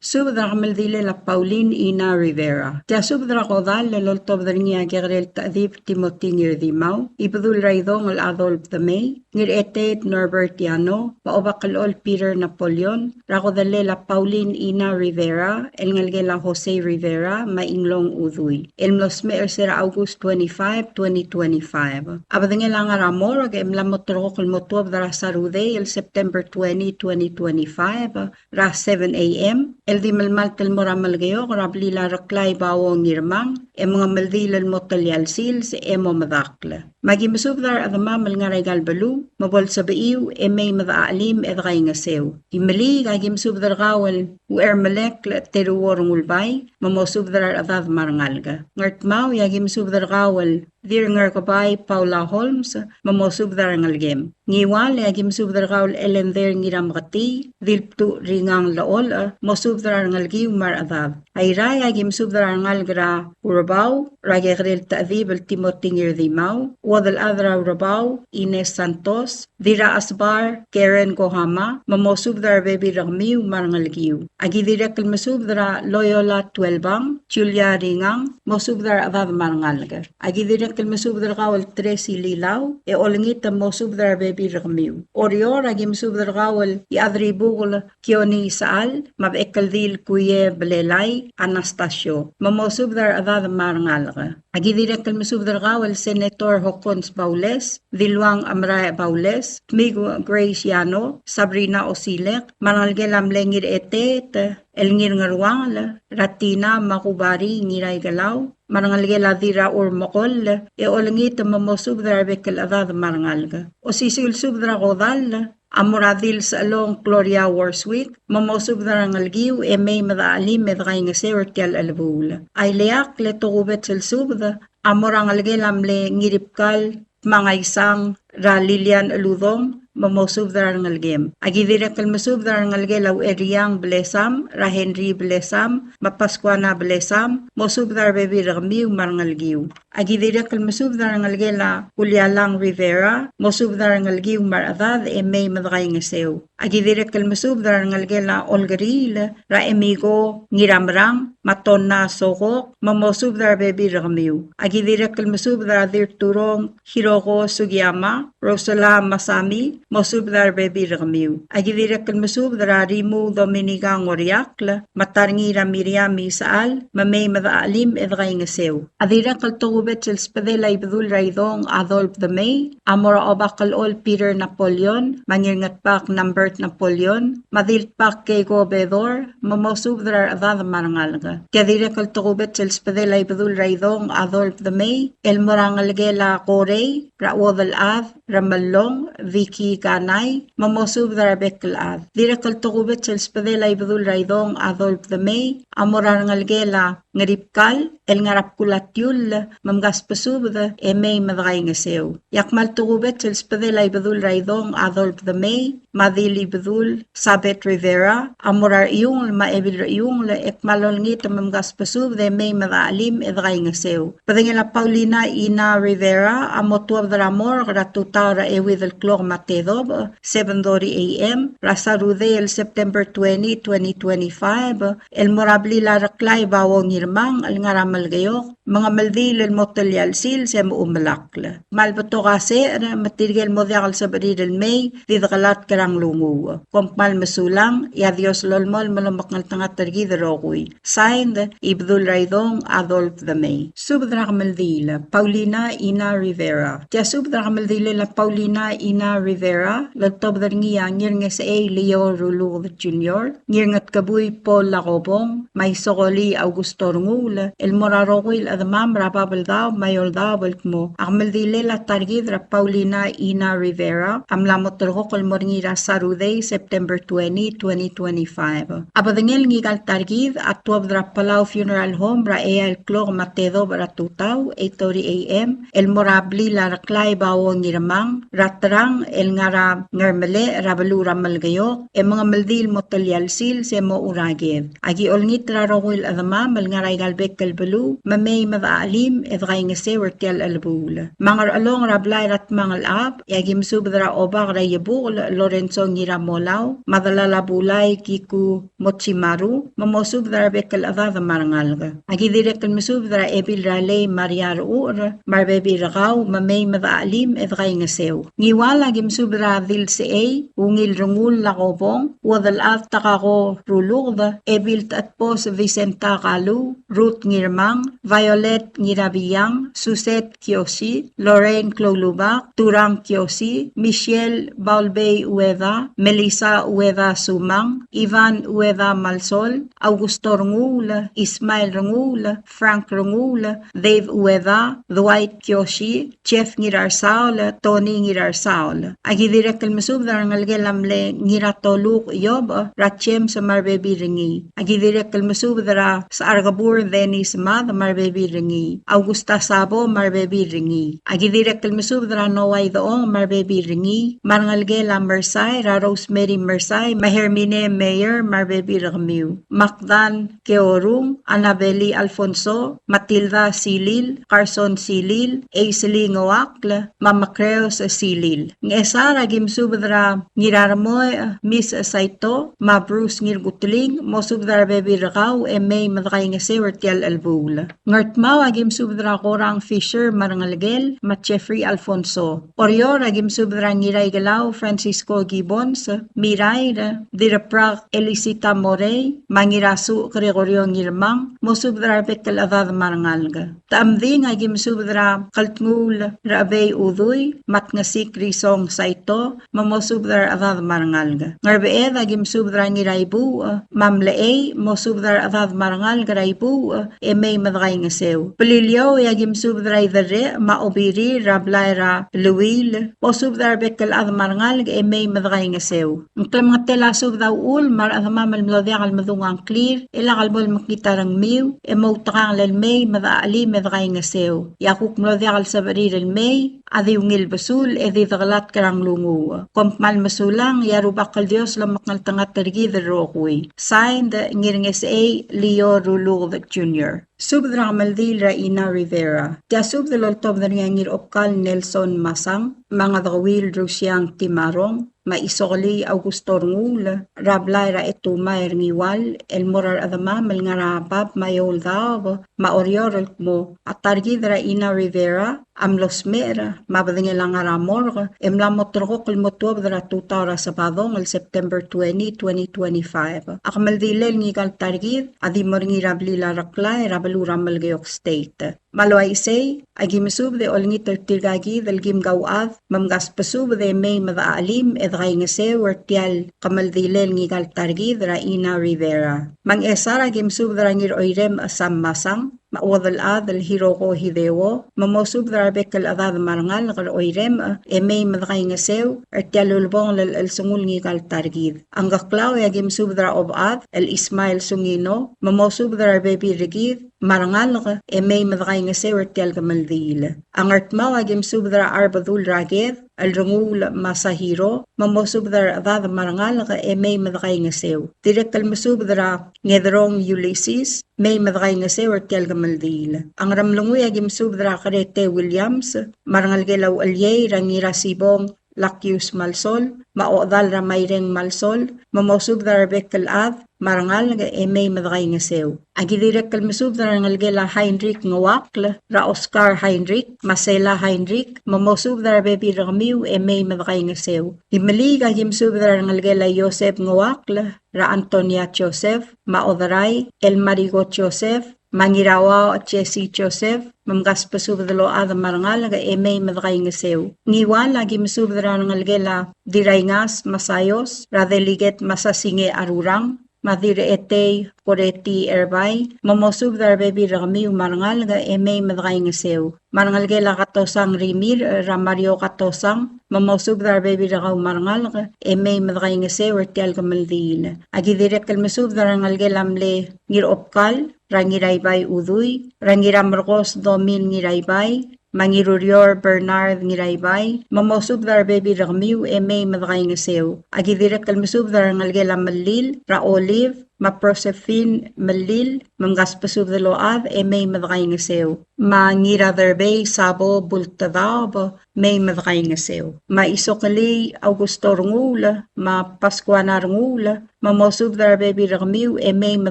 Subed er a kemeldilel a Pauline Ina Rivera. Tia subed er a kodall el oltobed er ngii a Kekerel Techedib Timothy Ngirdimau, Ibedul er a Idong el Adolf Demei, Ngirchetet Norbert Yano, me a Obakelol Peter Napoleon, er a kodellel a Pauline Ina Rivera, el ngelekel a Jose Rivera, me a Inglong Udui. El mlo smecher er se er a August twenty-five, twenty twenty-five. A bedengel a ngar er a morgue e mla mo terrekokl el mo tuobed er a Sarudei el September twenty, twenty twenty-five, er a seven A M, el di melemalt el mo er a Melekeok er a blil a Reklai Bao Ngirmang, e mengemeldiil el mo telia el sils e mo medakl. Me aki mesubed er a rechedemam el ngar er aika el beluu, me bo lsebechiu e mei me dechachelim e dekaingeseu. Imeliik, aki mesubed er kau el Uchermelekl Teruo Rengulbai, me mosubed er a rechedad me a rengalek. Ngardmau, e aki mesubed er kau el Dirngerkebai Paula Holmes, me mosubed er a rengelekem. Ngiwal, e aki mesubed er kau el Elender Ngirameketii, Dilbtuch Ringang Lecholech, mosubed er a rengelekiu me a rechedad. Airai, e aki mesubed er a rengalek er a Urebau, er a Kekerel Techedib el Timothy Ngirdimau, Uodelchad er a Urebau, Ines Santos, Dirrachesbar Karen Kohama, me mosubed er a rebebil er kemiu me a rengelekiu. Aki dirrek el mesubed er a Loyola Tuelbang, Julia Ringang, mosubed er a rechedad me a rengalek. Aki dirrek el mesubed er kau el Tracy Lilau, e olengit me mosubed er a rebebil er kemiu. Oreor, aki mesubed er kau el Iechadribukel Kioni Isechal, me a Bechekeldil Kuie Belelai Anastasio, me mosubed er a rechedad me a rengalek. Aki dirrek el mesubed er kau el Senator Hokkons Baules, Diluang Amrae Baules, Tmiku Grace Yano, Sabrina Osilek, me a rengelekel a mle Ngirchetet el Ngirngeruangel, er a Tina me a Kubari Ngiraikelau, me a rengelekel a Dirrachur Mekoll, e olengit me mosubed er a rebek el chedad me a rengalek. Osisiu el subed er a kodall a mo er a Dilsechelong Gloria Worswick, me mosubed er a rengelekiu e mei me dechachelim e dekaingeseu er tia el chelebuul. A ileakl e tokubets el subed a mo er a ngelekel a mle Ngiribkal Tmangaisang er a Lilian Cheludong, me mosubed er a rengelekem. Aki dirrek el mesubed er a rengelekel a Ucheriang Blesam, er a Henry Blesam, me a Pascuana Blesam, mosubed er a rebebil er kemiu me a rengelekiu. Aki dirrek el mesubed er a rengelekel a Ulialang Rivera, mosubed er a rengelekiu me a rechedad e mei me dekaingeseu. Aki dirrek el mesubed er a rengelekel a Olkeriil, er a Emiko Ngiramerang, me a Tonna Sokok, me mosubed er a rebebil er kemiu. Aki dirrek el mesubed er a Dirturong Hiroko Sugiyama, Rosela Masami, mosubed er a rebebil er kemiu. Aki dirrek el mesubed er a Rimu Dominica Ngoriakl, me a Tarngii er a Miriam Isechal, me mei me dechachelim e dekaingeseu. A dirrek el tokubets el sbedel a Ibedul er a Idong Adolf Demei, a mo er a Obakelchol Peter Napoleon, me a Ngirngetbak Nambert Napoleon, me a Diltbak Keiko Bedor, me mosubed er a rechedad me a rengalek. Tia dirrek el tokubets el sbedel a Ibedul er a Idong Adolf Demei, el mo er a ngelekel a Korei, er a Uodelchad, er a Mellong, Vicky Kanai, me mosubed er a rebek el chad. Dirrek el tokubets el sbedel a Ibedul er a Idong Adolf Demei, a mo er a rengelekel a Ngeribkal, el ngar er a bkul a Tiull, me mkasbesubed e mei me dekaingeseu. E a kmal tokubets el sbedel a Ibedul er a Idong Adolf Demei, me a Dil Ibedul Sabet Rivera, a mo er a Rechiungl me a Ebil Rechiungl, e kmal olengit me mkasbesubed e mei me dechachelim e dekaingeseu. Bedengel a Paulina Ina Rivera a mo tuobed er a morgue er a tutau er a euid el klok me a tedobech, seven thirty A M, er a Sarudei el September twenty, twenty twenty-five, el mo er a blil a Reklai Bao Ngirmang el ngar er a Melekeok, me ng meldiil el mo telia el sils e mo omelakl. Kmal betok a secher, me tirke el mo diak el sebechir el mei, di dekelatk er a nglunguuch. Kom kmal mesulang, e a Dios lolemolem el omekngeltengat er kid el rokui. Signed, Ibedul er a Idong Adolf Demei. Subed er a kemeldiil, Paulina Ina Rivera. Tia subed er a kemeldilel a Paulina Ina Rivera, el oltobed er ngii a Ngirngesechei Leo Ruluked Junior, Ngirngetkebui Paul Lakobong, me a Isokolii Augusto Renguul, el mo er a rokui el chedemam er a Babeldaob me a Eouldaob el kmo a kemeldilel a ta er kid er a Paulina Ina Rivera a mla mo terrekokl el mo er ngii er a Sarudei, September twenty, twenty twenty-five. A bedengel ngika el ta er kid a tuobed er a Palau Funeral Home er a eai el klok me a tedobech er a tutau, eight thirty A M, el mo er a blil a Reklai Bao Ngirmang, er a Terang el ngar er a Ngermelech er a beluu er a Melekeok, e mengemeldiil el mo telia el sils e mo er a ked. Aki olengit er a rokui el chedemam el ngar er aika el bek el beluu, me mei me dechachelim e dekaingeseu er tia el chelebuul. Me a Ngerchelong er a blai er a Tmangelchab, e aki mesubed er a Obak er a Iebukel Lorenzo Ngiramolau, me a delal a Bulai Kiku Mochimaru, me mosubed er a rebek el chedad me a rengalek. Aki dirrek el mesubed er a Ebil er a Lei Maria Rechucher, me a rebebil er kau, me mei me dechachelim e dekaingeseu. Ngiwal aki mesubed er a Dilsechei Ungil Rengul Lakobong, Uodelchad Takako Ruluked, Ebil Techetbos Vicenta Kalu, Ruth Ngirmang, Violet Ngirabiang, Suset Kiosi, Lorraine Kloulubak, Turang Kiosi, Michelle Baulbei Ueda, Melissa Ueda Sumang, Ivan Ueda Malsol, Augusto Renguul, Ismael Renguul, Frank Renguul, Dave Ueda, Dwight Kiosi, Jeff Ngirarsaol, Tony Ngirarsaol. Aki dirrek el mesubed er a rengelekel a mle Ngiratoluk Iob, er a James me a rebebil er ngii. Aki dirrek el mesubed er a Secharkebur Dennis Mad me a rebebil er ngii. Augusta Sabo me a rebebil er ngii. Aki dirrek el mesubed er a Noah Idechong me a rebebil er ngii. Me a rengelekel a Mersai, er a Rosemary Mersai, me a Hermine Meyer me a rebebil er kemiu. Magdan Keorung, Annabeli Alfonso, Matilda Silil, Carson Silil, Aisley Ngoakl, me a Macreos Silil. Ngchesar aki mesubed er a Ngirarmoech Miss Saito, me a Bruce Ngirkutling, mosubed er a rebebil er kau e mei me dekaingeseu er tia el chelebuul. Ngardmau aki mesubed er a Korang Fisher me a rengelekel, me a Jeffrey Alfonso. Oreor aki mesubed er a Ngiraikelau Francisco Gibbons, Mirair, Dirraprak Elisita Morei, me a Ngirasuch Gregorio Ngirmang, mosubed er a rebek el chedad me a rengalek. Techemding aki mesubed er a Keltnguul er a Chebei Udui, me a Tngesik Risong Saito, me mosubed er a rechedad me a rengalek. Ngerbeched aki mesubed er a Ngiraibuuch, me a Mlechei, mosubed er a rechedad me a rengalek er a Ibuuch, e mei me dekaingeseu. Beliliou e aki mesubed er a Iderrech, me a Obirir, er a blai er a Beluil, mosubed er a rebek el chad me a rengalek, e mei me dekaingeseu. Ng klemengetel a subed a uchul me a rechedemam el mlo diak el medung a ngklir, e lak el bo lemekngit a rengmiu, e moutekangel el mei me dechachelim e dekaingeseu. E a kuk mlo diak el sebechir el mei, a di ungil besul, e di dekelatk er a nglunguuch. Kom kmal mesulang, e a Rubak el Dios lomekngeltengat er kid el rokui. Signed, Ngirngesechei Leo Ruluked Junior. Subed er a kemeldiil er a Ina Rivera. Tia subed el oltobed er ngii a Ngirobkal Nelson Masang, me a Ngedekeuil Rusiang Timarong, me a Isokelii Augusto Renguul, er a blai er a Etumai er Ngiwal, el mo er a rechedemam el ngar er a bab me a eou el daob, me a Oreor el kmo a ta er kid er a Ina Rivera a mlo smecher, me a bedengel a ngar er a morgue, e mla mo terrekokl el mo tuobed er a tutau er a Sebadong el September twenty, twenty twenty-five. A kemeldilel ngika el ta er kid a di mo er ngii er a blil a Reklai er a beluu er a Melekeok State. Me a le uaisei, aki mesubed e olengit er tirka kid el kim kauchad, me mkasbesubed e mei me dechachelim e dekaingeseu er tia el kemeldilel ngika el ta er kid er a Ina Rivera. Me a Ngchesar aki mesubed er a Ngiroiremech Sam Masang, me a Uodelchad el Hiroko Hideo, me mosubed er a rebek el chedad me a rengalek er Oiremech, e mei me dekaingeseu er tia el ulebongel el chelsengul ngika el ta er kid. A Ngkeklau e aki mesubed er a Obechad el Ismael Sungino, me mosubed er a rebebil er kid, me a rengalek, e mei me dekaingeseu er tia el kemeldiil. A Ngardmau aki mesubed er a Arbedul er a Ked, el Renguul Masahiro, me mosubed er a rechedad me a rengalek, e mei me dekaingeseu. Dirrek el mesubed er a Ngederong Ulysses, mei me dekaingeseu er tia el kemeldiil. A Ngeremlengui aki mesubed er a Kerete Williams, me a rengelekel a Ucheliei er a Ngirasibong Lakius Malsol, me a ochedal er a Maireng Malsol, me mosubed er a rebek el chad me a rengalek e mei me dekaingeseu. Aki dirrek el mesubed er a rengelekel a Heinrich Ngeuakl, er a Oscar Heinrich, me a Sela Heinrich, me mosubed er a rebebil er kemiu e mei me dekaingeseu. Imeliik aki mesubed er a rengelekel a Joseph Ngeuakl, er a Antonia Joseph, me a Oderai el Mariko Joseph, me a Ngirauau Jesse Joseph, me mkasbesubed el ochad me a rengalek e mei me dekaingeseu. Ngiwal aki mesubed er a rengelekel a Diraingas Masaios, er a Delegate Masasinge Arurang, me a Dirretei Koreti Erbai, me mosubed er a rebebil er kemiu me a rengalek e mei me dekaingeseu. Me a rengelekel a Katosang Rimirch, er a Mario Katosang, me mosubed er a rebebil er kau me a rengalek e mei me dekaingeseu er tia el kemeldiil. Aki dirrek el mesubed er a rengelekel a mle Ngirobkal, er a Ngiraibai Udui, er a Ngiramerkos Domin Ngiraibai, me a Ngirurior Bernard Ngiraibai, me mosubed er a rebebil er kemiu e mei me dekaingeseu. Aki dirrek el mesubed er a rengelekel a Melil, er a Olive, me a Proserpine Melil, me mkasbesubed el ochad e mei me dekaingeseu. Me a Ngiraderbei Sabo Bultedaob, mei me dekaingeseu. Me a Isokelii Augusto Renguul, me a Pascuana Renguul, me mosubed er a rebebil er kemiu e mei me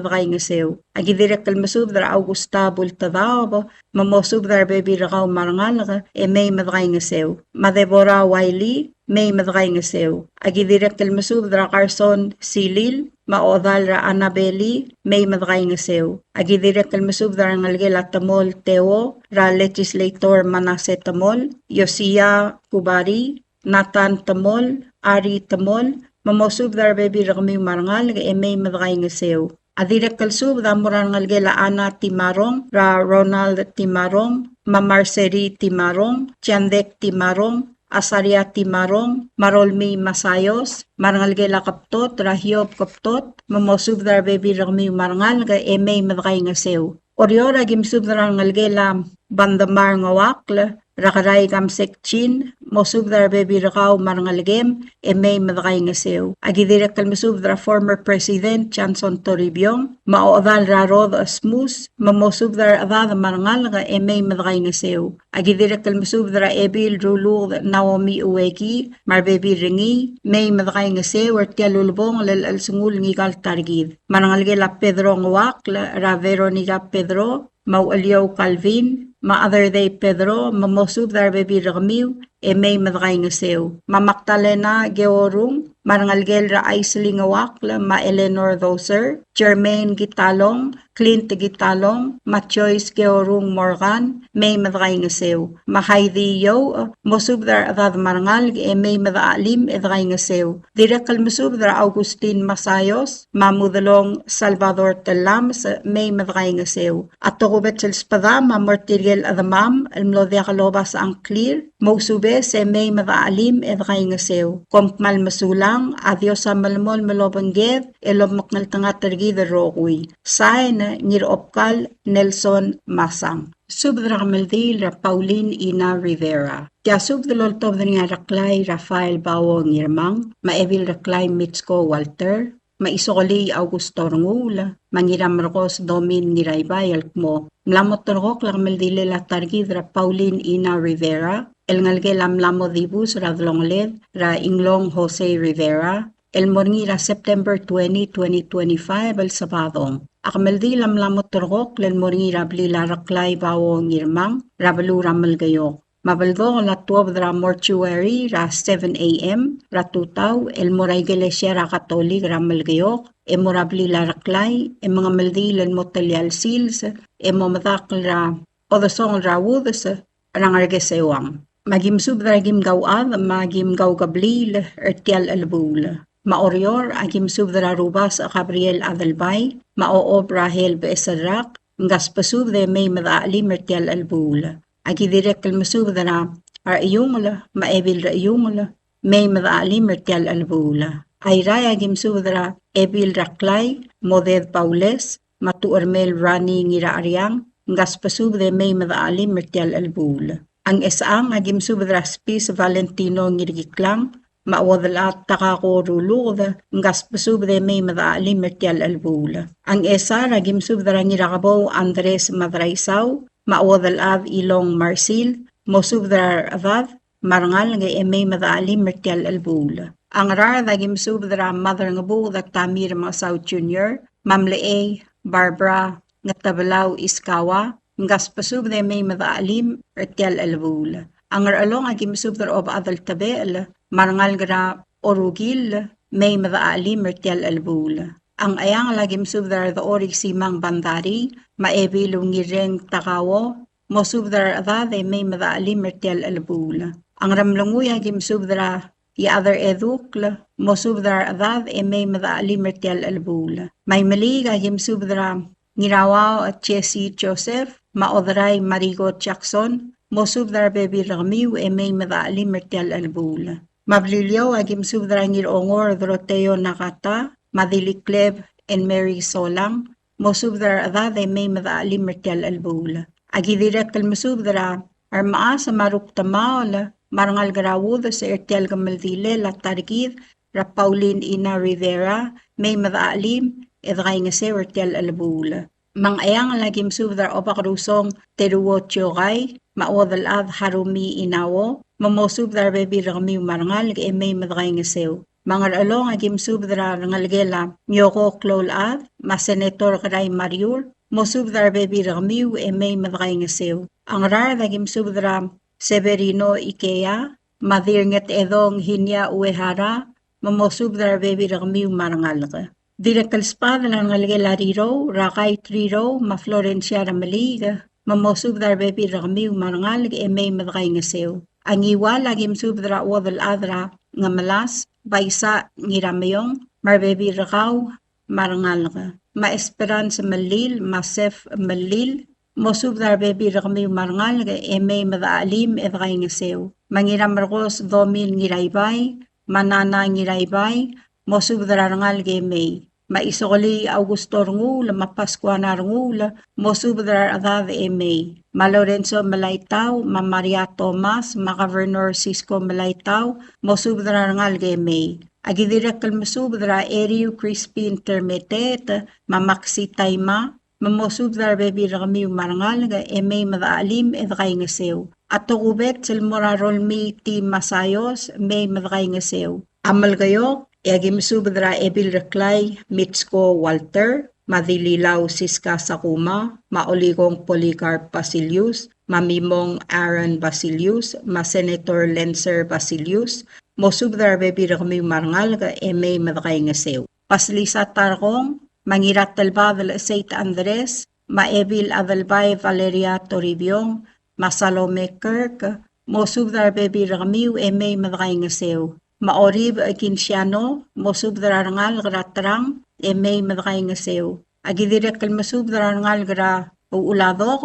dekaingeseu. Aki dirrek el mesubed er a Augusta Bultedaob, me mosubed er a rebebil er kau me a rengalek e mei me dekaingeseu. Me a Deborah Wiley, mei me dekaingeseu. Aki dirrek el mesubed er a Carson Silil, me a ochedal er a Annabeli, mei me dekaingeseu. Aki dirrek el mesubed er a rengelekel a Temol Teo, er a Legislator Manase Temol, Yosia Kubari, Nathan Temol, Ari Temol, me mosubed er a rebebil er kemiu me a rengalek e mei me dekaingeseu. A dirrek el subed a mo er a rengelekel a Anna Timarong, er a Ronald Timarong, me a Marceli Timarong, Chandek Timarong, Asaria Timarong, me a Rolmii Masaios, me a rengelekel a Keptot, er a Hiob Keptot, me mosubed er a rebebil er kemiu me a rengalek e mei me dekaingeseu. Oreor aki mesubed er a rengelekel a Bandemar Ngeuakl, er a Kerai Kamsek Chin, mosubed er a rebebil er kau me a rengelekem e mei me dekaingeseu. Aki dirrek el mesubed er a former President Johnson Toribiong, me a ochedal er a Rod Asmus, me mosubed er a rechedad me a rengalek e mei me dekaingeseu. Aki dirrek el mesubed er a Ebil Ruluked Naomi Ueki, me a rebebil er ngii, mei me dekaingeseu er tia el ulebongel el chelsengul ngika el ta er kid. Me a rengelekel a Pedro Ngeuakl, er a Veronica Pedro, me a Ucheliou Calvin, me a Chederdei Pedro, me mosubed er a rebebil er kemiu, e mei me dekaingeseu. Me a Magdalena Keorung, me a rengelekel er a Aisling Ngeuakl, me a Eleanor Doser, Germaine Kitalong, Clint Kitalong, me a Joyce Keorung Morgan, mei me dekaingeseu. Me a Heidi Youch, mosubed er a rechedad me a rengalek e mei me dechachelim e dekaingeseu. Dirrek el mesubed er a Augustin Masaios, me a Mudelong Salvador Tellames, mei me dekaingeseu. A tokubets el sbedam a mo er tirke el chedemam el mlo diak lobasech a ngklir, mousubes e mei me dechachelim e dekaingeseu. Kom kmal mesulang, a Dios a melemolem el obengked, el omekngeltengat er kid el rokui. Sain, Ngirobkal Nelson Masang. Subed er a kemeldiil er a Pauline Ina Rivera. Tia subed el oltobed er ngii a Reklai Rafael Bao Ngirmang, me a Ebil Reklai Mitsko Walter, me a Isokelii Augusto Renguul, me a Ngiramerkos Domin Ngiraibai el kmo, mla mo terrekokl a kemeldilel a ta er kid er a Pauline Ina Rivera, el ngelekel a mla mo dibus er a delongeled er a Inglong Jose Rivera, el mo er ngii er a September twenty, twenty twenty-five, el Sabadong. A kemeldiil a mla mo terrekokl el mo er ngii er a blil a Reklai Bao Ngirmang, er a beluu er a Melekeok. Me a beldokel a tuobed er a mortuary er a seven A M er a tutau el mo er a ikelesia er a Katolik er a Melekeok, e mo er a blil a Reklai, e mengemeldiil el mo telia el sils, e mo medakl er a odesongel er a Udes er a Ngerkeseuang. Me a kim subed er a kim kauchad, me a kim kaukebliil er tia el chelebuul. Me a Oreor, a kim subed er a Rubasech Gabriel Adelbai, me a Ochob Rahel Becheserrak, mkasbesubed e mei me dechachelim er tia el chelebuul. A ki dirrek el mesubed er a Rechiungel, me a Ebil Rechiungel, mei me dechachelim er tia el chelebuul. Airai a kim subed er a Ebil Reklai, Moded Baules, me a Tuchermel Rani Ngiracheriang, mkasbesubed e mei me dechachelim er tia el chelebuul. A Ngchesechang a kim subed er a Spis Valentino Ngirkiklang, me a Uodelchad Takako Ruluked, mkasbesubed e mei me dechachelim er tia el chelebuul. A Ngchesar a kim subed er a Ngirakebou Andres Madraisau, me a Uodelchad Ilong Marsil, mosubed er a rechedad, me a rengalek e mei me dechachelim er tia el chelebuul. A Ngaraard a kim subed er a Maderangebuked Tamir Mengesau Junior, me a Mlechei Barbara Ngetebelau Iskawa, mkasbesubed e mei me dechachelim er tia el chelebuul. A Ngerchelong a kim subed er a Obechad el Tebechel, me a rengalek er a Orukil, mei me dechachelim er tia el chelebuul. A Ngcheangel a kim subed er a Redechor Isimang Bandarii, me a Ebil Ungireng Takao, mosubed er a rechedad e mei me dechachelim er tia el chelebuul. A Ngeremlengui a kim subed er a Iechad er a Edukl, mosubed er a rechedad e mei me dechachelim er tia el chelebuul. Me a Imeliik a kim subed er a Ngirauau Jesse Joseph, me a Oderai Mariko Jackson, mosubed er a rebebil er kemiu e mei me dechachelim er tia el chelebuul. Me a Beliliou a kim subed er a Ngirongor Doroteo Nakata, me a Dilikleb and Mary Solang, mosubed er a rechedad e mei me dechachelim er tia el chelebuul. A ki dirrek el mesubed er a remechas me a rukdemaol, me a rengalek er a Udes er tia el kemeldilel a ta er kid er a Pauline Ina Rivera, mei me dechachelim e dekaingeseu er tia el chelebuul. Me a Ngcheangel a ki mesubed er a Obakrusong Teruo Tiokai, me a Uodelchad Harumi Inao, me mosubed er a rebebil er kemiu me a rengalek e mei me dekaingeseu. Me a Ngerchelong a ki mesubed er a rengelekel a Mioko Kloulchad, me a Senator Kerai Mariur, mosubed er a rebebil er kemiu e mei me dekaingeseu. A Ngaraard a ki mesubed er a Severino Ikea, me a Dirngetedong Hinia Uehara, me mosubed er a rebebil er kemiu me a rengalek. Dirrek el sbadel a rengelekel a Rirou, er a Kait Rirou, me a Florencia Remeliik, me mosubed er a rebebil er kemiu me a rengalek e mei me dekaingeseu. A Ngiwal a ki mesubed er a Uodelchad er a Ngemelas, Baisa Ngirameong, me a rebebil er kau me a rengalek. Me a Esperance Melil, me a Sef Melil, mosubed er a rebebil er kemiu me a rengalek e mei me dechelim e dekaingeseu. Me a Ngiramerkos Domin Ngiraibai, me a Nana Ngiraibai, mosubed er a rengalek e mei. Me a Isokelii Augusto Renguul, me a Pascuana Renguul, mosubed er a rechedad e mei. Me a Lorenzo Melaitau, me a Maria Thomas, me a Governor Cisco Melaitau, mosubed er a rengalek e mei. A ki dirrek el mesubed er a Eriu Crispin Termeteet, me a Maxi Taima, me mosubed er a rebebil er kemiu me a rengalek e mei me dechelim e dekaingeseu. A tokubets el mo er a Rolmii T. Masayos, mei me dekaingeseu. A Melekeok, e a ki mesubed er a Ebil Reklai Mitsko Walter, me a Dililau Siska Sakuma, me a Olikong Polycarp Basilius, me a Mimong Aaron Basilius, me a Senator Lencer Basilius, mosubed er a rebebil er kemiu me a rengalek e mei me dekaingeseu. Basilisa Tarkong, me a Ngiratelbadel Seit Andres, me a Ebil Adelbai Valeria Toribiong, me a Salome Kirk, mosubed er a rebebil er kemiu e mei me dekaingeseu. Me a Orib Kinsiano, mosubed er a rengalek er a Terang e mei me dekaingeseu. A ki dirrek el mesubed er a rengalek er a Uladok,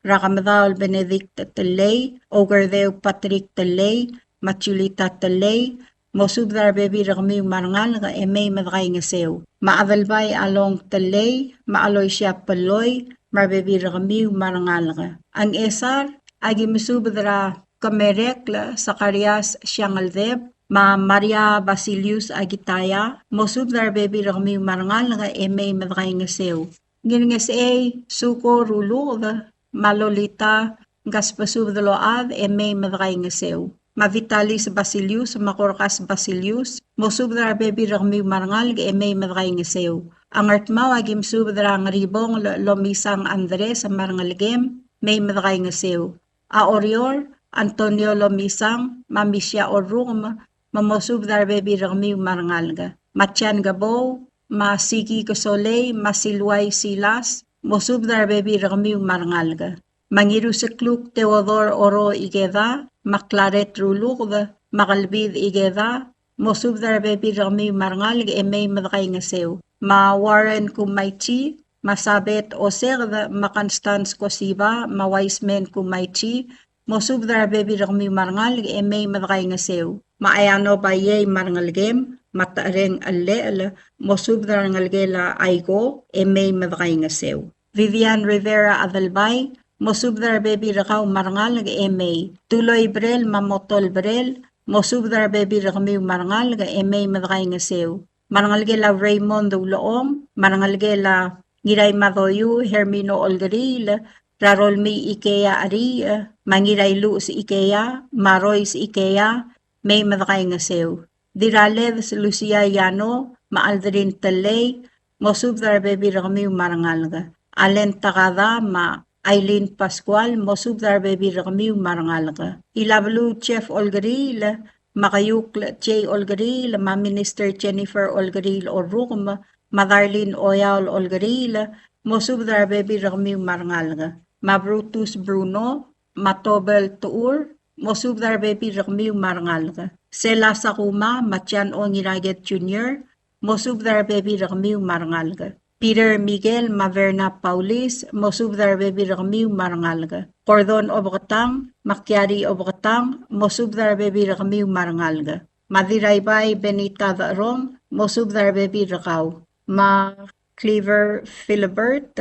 er a Kemedaol Benedict Tellei, Oukerdeu Patrick Tellei, me a Julita Tellei, mosubed er a rebebil er kemiu me a rengalek e mei me dekaingeseu. Me a Adelbai Along Tellei, me a Aloisia Pelloi, me a rebebil er kemiu me a rengalek. A Ngchesar, a ki mesubed er a Kemerekl Sakarias Siangeldeb, me a Maria Basilius Akitaya, mosubed er a rebebil er kemiu me a rengalek e mei me dekaingeseu. Ngirngesechei Suko Ruluked, me a Lolita, ng kasbesubed el ochad e mei me dekaingeseu. Me a Vitalis Basilius, me a Korkas Basilius, mosubed er a rebebil er kemiu me a rengalek e mei me dekaingeseu. A Ngardmau a ki mesubed er a Ngeribongel Lomisang Andres me a rengelekem, mei me dekaingeseu. A Oreor, Antonio Lomisang, me a Misia Orrukem, me mosubed er a rebebil er kemiu me a rengalek. Me a Jan Kebou, me a Siki Kesolei, me a Siluai Silas, mosubed er a rebebil er kemiu me a rengalek. Me a Ngirusekluk Theodore Oro Ikeda, me a Claret Ruluked, me a Kelbid Ikeda, mosubed er a rebebil er kemiu me a rengalek e mei me dekaingeseu. Me a Warren Kumaichi, me a Sabet Oseked, me a Constance Kosiba, me a Wiseman Kumaichi, mosubed er a rebebil er kemiu me a rengalek e mei me dekaingeseu. Me a Eano Baiei me a rengelekem, me a Techereng Llechel, mosubed er a rengelekel a Aiko e mei me dekaingeseu. Vivian Rivera Adelbai, mosubed er a rebebil er kau me a rengalek e mei. Tuloi Brel me a Motol Brel, mosubed er a rebebil er kemiu me a rengalek e mei me dekaingeseu. Me a rengelekel a Raymond Ulechong, me a rengelekel a Ngiraimadoiu Hermino Olkeriil, er a Rolmii Ikea Cheriich, me a Ngirailuches Ikea, me a Rois Ikea, mei me dekaingeseu. Dirraled Lucia Yano, me a Aldrin Tellei, mosubed er a rebebil er kemiu me a rengalek. Allen Takada, me a Aileen Pascual, mosubed er a rebebil er kemiu me a rengalek. Ilabeluu Jeff Olkeriil, me a Keiukl Jay Olkeriil, me a Minister Jennifer Olkeriil Orrukem, me a Darlene Oyaol Olkeriil, mosubed er a rebebil er kemiu me a rengalek. Me a Brutus Bruno, me a Tobel Tuur, mosubed er a rebebil er kemiu me a rengalek. Sela Sakuma, me a Jan Ongiraget Junior, mosubed er a rebebil er kemiu me a rengalek. Peter Miguel, me a Verna Paulis, mosubed er a rebebil er kemiu me a rengalek. Gordon Obeketang, me a Kiari Obeketang, mosubed er a rebebil er kemiu me a rengalek. Me a Diraibai Benita Decherong, mosubed er a rebebil er kau. Me a Cleaver Philibert,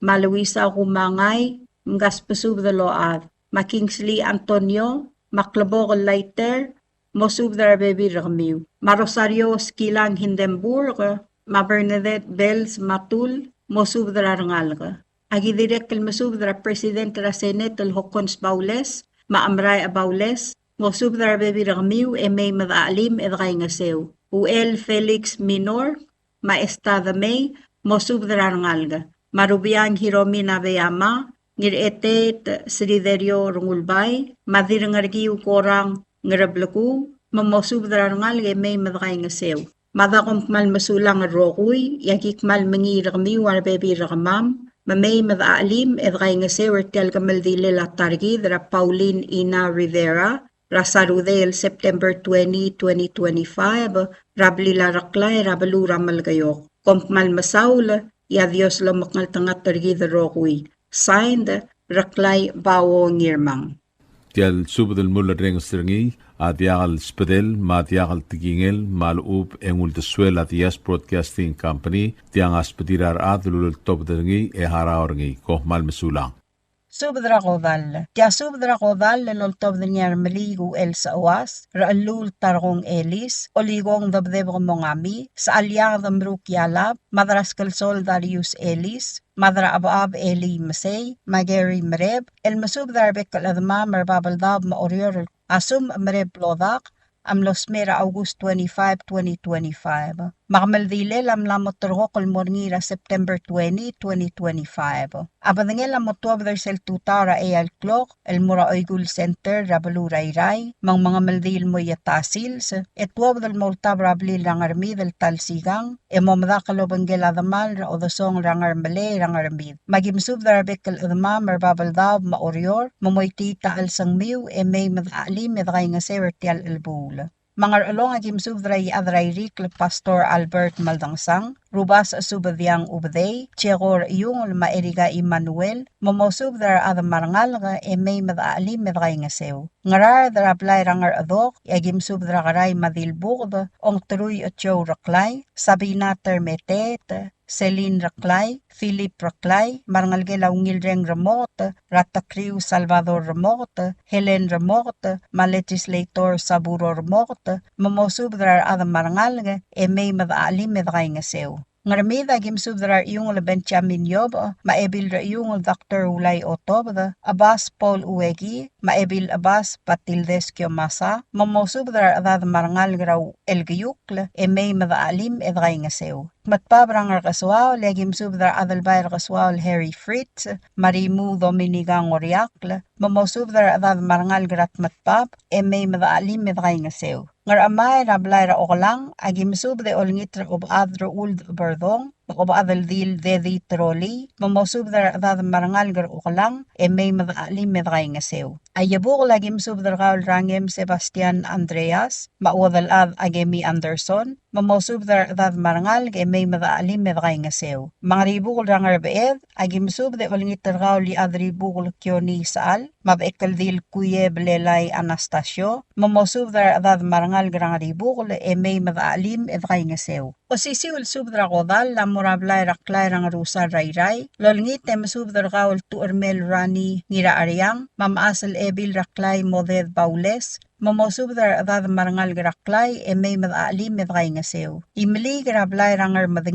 me a Luisa Kumangai, mkasbesubed el ochad. Me a Kingsley Antonio, me a Klebokel Laiter, mosubed er a rebebil er kemiu. Me a Rosario Skilang Hindenburg, me a Bernadette Bells Matul, mosubed er a rengalek. Aki dirrek el mesubed er a President er a Senate el Hokkons Baules, me a Amrai Baules, mosubed er a rebebil er kemiu e mei me dechachelim e dekaingeseu. Uchel Felix Minor, me a Esta Demei, mosubed er a rengalek. Me a Rubiang Hiromi Nabeyama, Ngirchetet Sriderio Rengulbai, me a Dirrengerkiu Korang Ngerebleku, me mosubed er a rengalek e mei me dekaingeseu. Mada kom kmal mesulang el rokui, e aki kmal mengiil er kemiu a rebebil er kemam, me mei me dechachelim e dekaingeseu er tia el kemeldilel a ta er kid er a Pauline Ina Rivera, er a Sarudei el September twenty, twenty twenty-five, er a blil a Reklai er a beluu er a Melekeok. Kom kmal mesaul, e a Dios lomekngeltengat er kid el rokui. Signed, Reklai Bao Ngirmang. Tia el subed el mulerrenges er ngii a diak el sbedel me a diak el tekingel me a lechub e ng uldesuel a Diaz Broadcasting Company, tiang a sbedir a rechad el uleltobed er ngii e harau er ngii. Kom kmal mesulang. Subed er a kodall. Tia subed er a kodall el oltobed er ngii a Remeliik Uchel Sechuas, Rechelluul Tarkong Elis, Olikong Debdebek Mongami, Sechaliang Demruk Ialab, Madraskelsol Darius Elis, Madrachebechab Eli Mesei, me a Gary Mereb, el mesubed er a rebek el chedemam er a Babeldaob me a Oreor a Sum Mereb Blodak, a mlo smecher er a August twenty-five, twenty twenty-five. Me a kemeldilel a mla mo terrekokl el mo er ngii er a September twenty, twenty twenty-five. A bedengel a mo tuobed er sel tutau er a eai el klok el mo er a Oikull Center er a beluu er a Irrai, me ng mengemeldiil el mo ieta sils, e tuobed el mo ultab er a blil er a Ngermid el ta el sikang, e mo medakl el obengkel a demal er a odesongel er a Ngermelei er a Ngermid. Me aki mesubed er a rebek el chedemam er a Babeldaob me a Oreor, me moitii a chelsengmiu e mei me dechachelim e dekaingeseu er tia el chelebuul. Me a Ngerchelong aki mesubed er a Iechad er a Irikl el Pastor Albert Maldangesang, Rubasech Subediang Ubedei, Jekor Iungel me a Erika Emmanuel, me mosubed er a rechad me a rengalek e mei me dechachelim e dekaingeseu. Ngaraard er a blai er a Ngerchedok, e aki mesubed er a Kerai me a Dilbuked, Ongterui Ochou Reklai, Sabina Termeteet, Celine Reklai, Philip Reklai, me a rengelekel a Ungilreng Remoket, er a Tekriu Salvador Remoket, Helen Remoket, me a Legislator Saburo Remoket, me mosubed er a rechad me a rengalek e mei me dechachelim e dekaingeseu. Ngermid aki mesubed er a Rechiungel Benjamin Iobech, me a Ebil Rechiungel Doctor Ulai Otobed, Chebas Paul Ueki, me a Ebil Chebas Batildes Kiomasa, me mosubed er a rechedad me a rengalek er a Uchelkeiukl e mei me dechachelim e dekaingeseu. Tmetbab er a Ngerkesoaol, e aki mesubed er a Adelbai er a Kesoaol Harry Fritz, me a Rimu Dominica Ngoriakl, me mosubed er a rechedad me a rengalek er a Tmetbab e mei me dechachelim e dekaingeseu. Ngerchemai er a blai er a Okelang, aki mesubed e olengit er a Obechad er Uld Berdong, me a Obechad el Dil Dedi Troli, me mosubed er a rechedad me a rengalek er a Okelang e mei me dechachelim e dekaingeseu. A Iebukel aki mesubed er kau el Rangem Sebastian Andreas, me a Uodelchad Akemi Anderson, me mosubed er a rechedad me a rengalek e mei me dechachelim e dekaingeseu. Me a Ngeribukel er a Ngerbeched, aki mesubed e olengit er kau el Iechad er Ibukel Kioni Sechal, me a Bechekeldil Kuie Belelai Anastasio, me mosubed er a rechedad me a rengalek er a Ngeribukel e mei me dechachelim e dekaingeseu. Osisiu el subed er a kodall a mo er a blai er a Klai er a Ngerusar er a Irrai, el olengit e mesubed er kau el Tuchermel Rani Ngiracheriang, me a mechas el Ebil er a Klai Moded Baules, me mosubed er a rechedad me a rengalek er a Klai e mei me dechachelim e dekaingeseu. Imeliik er a blai er a Ngermedengii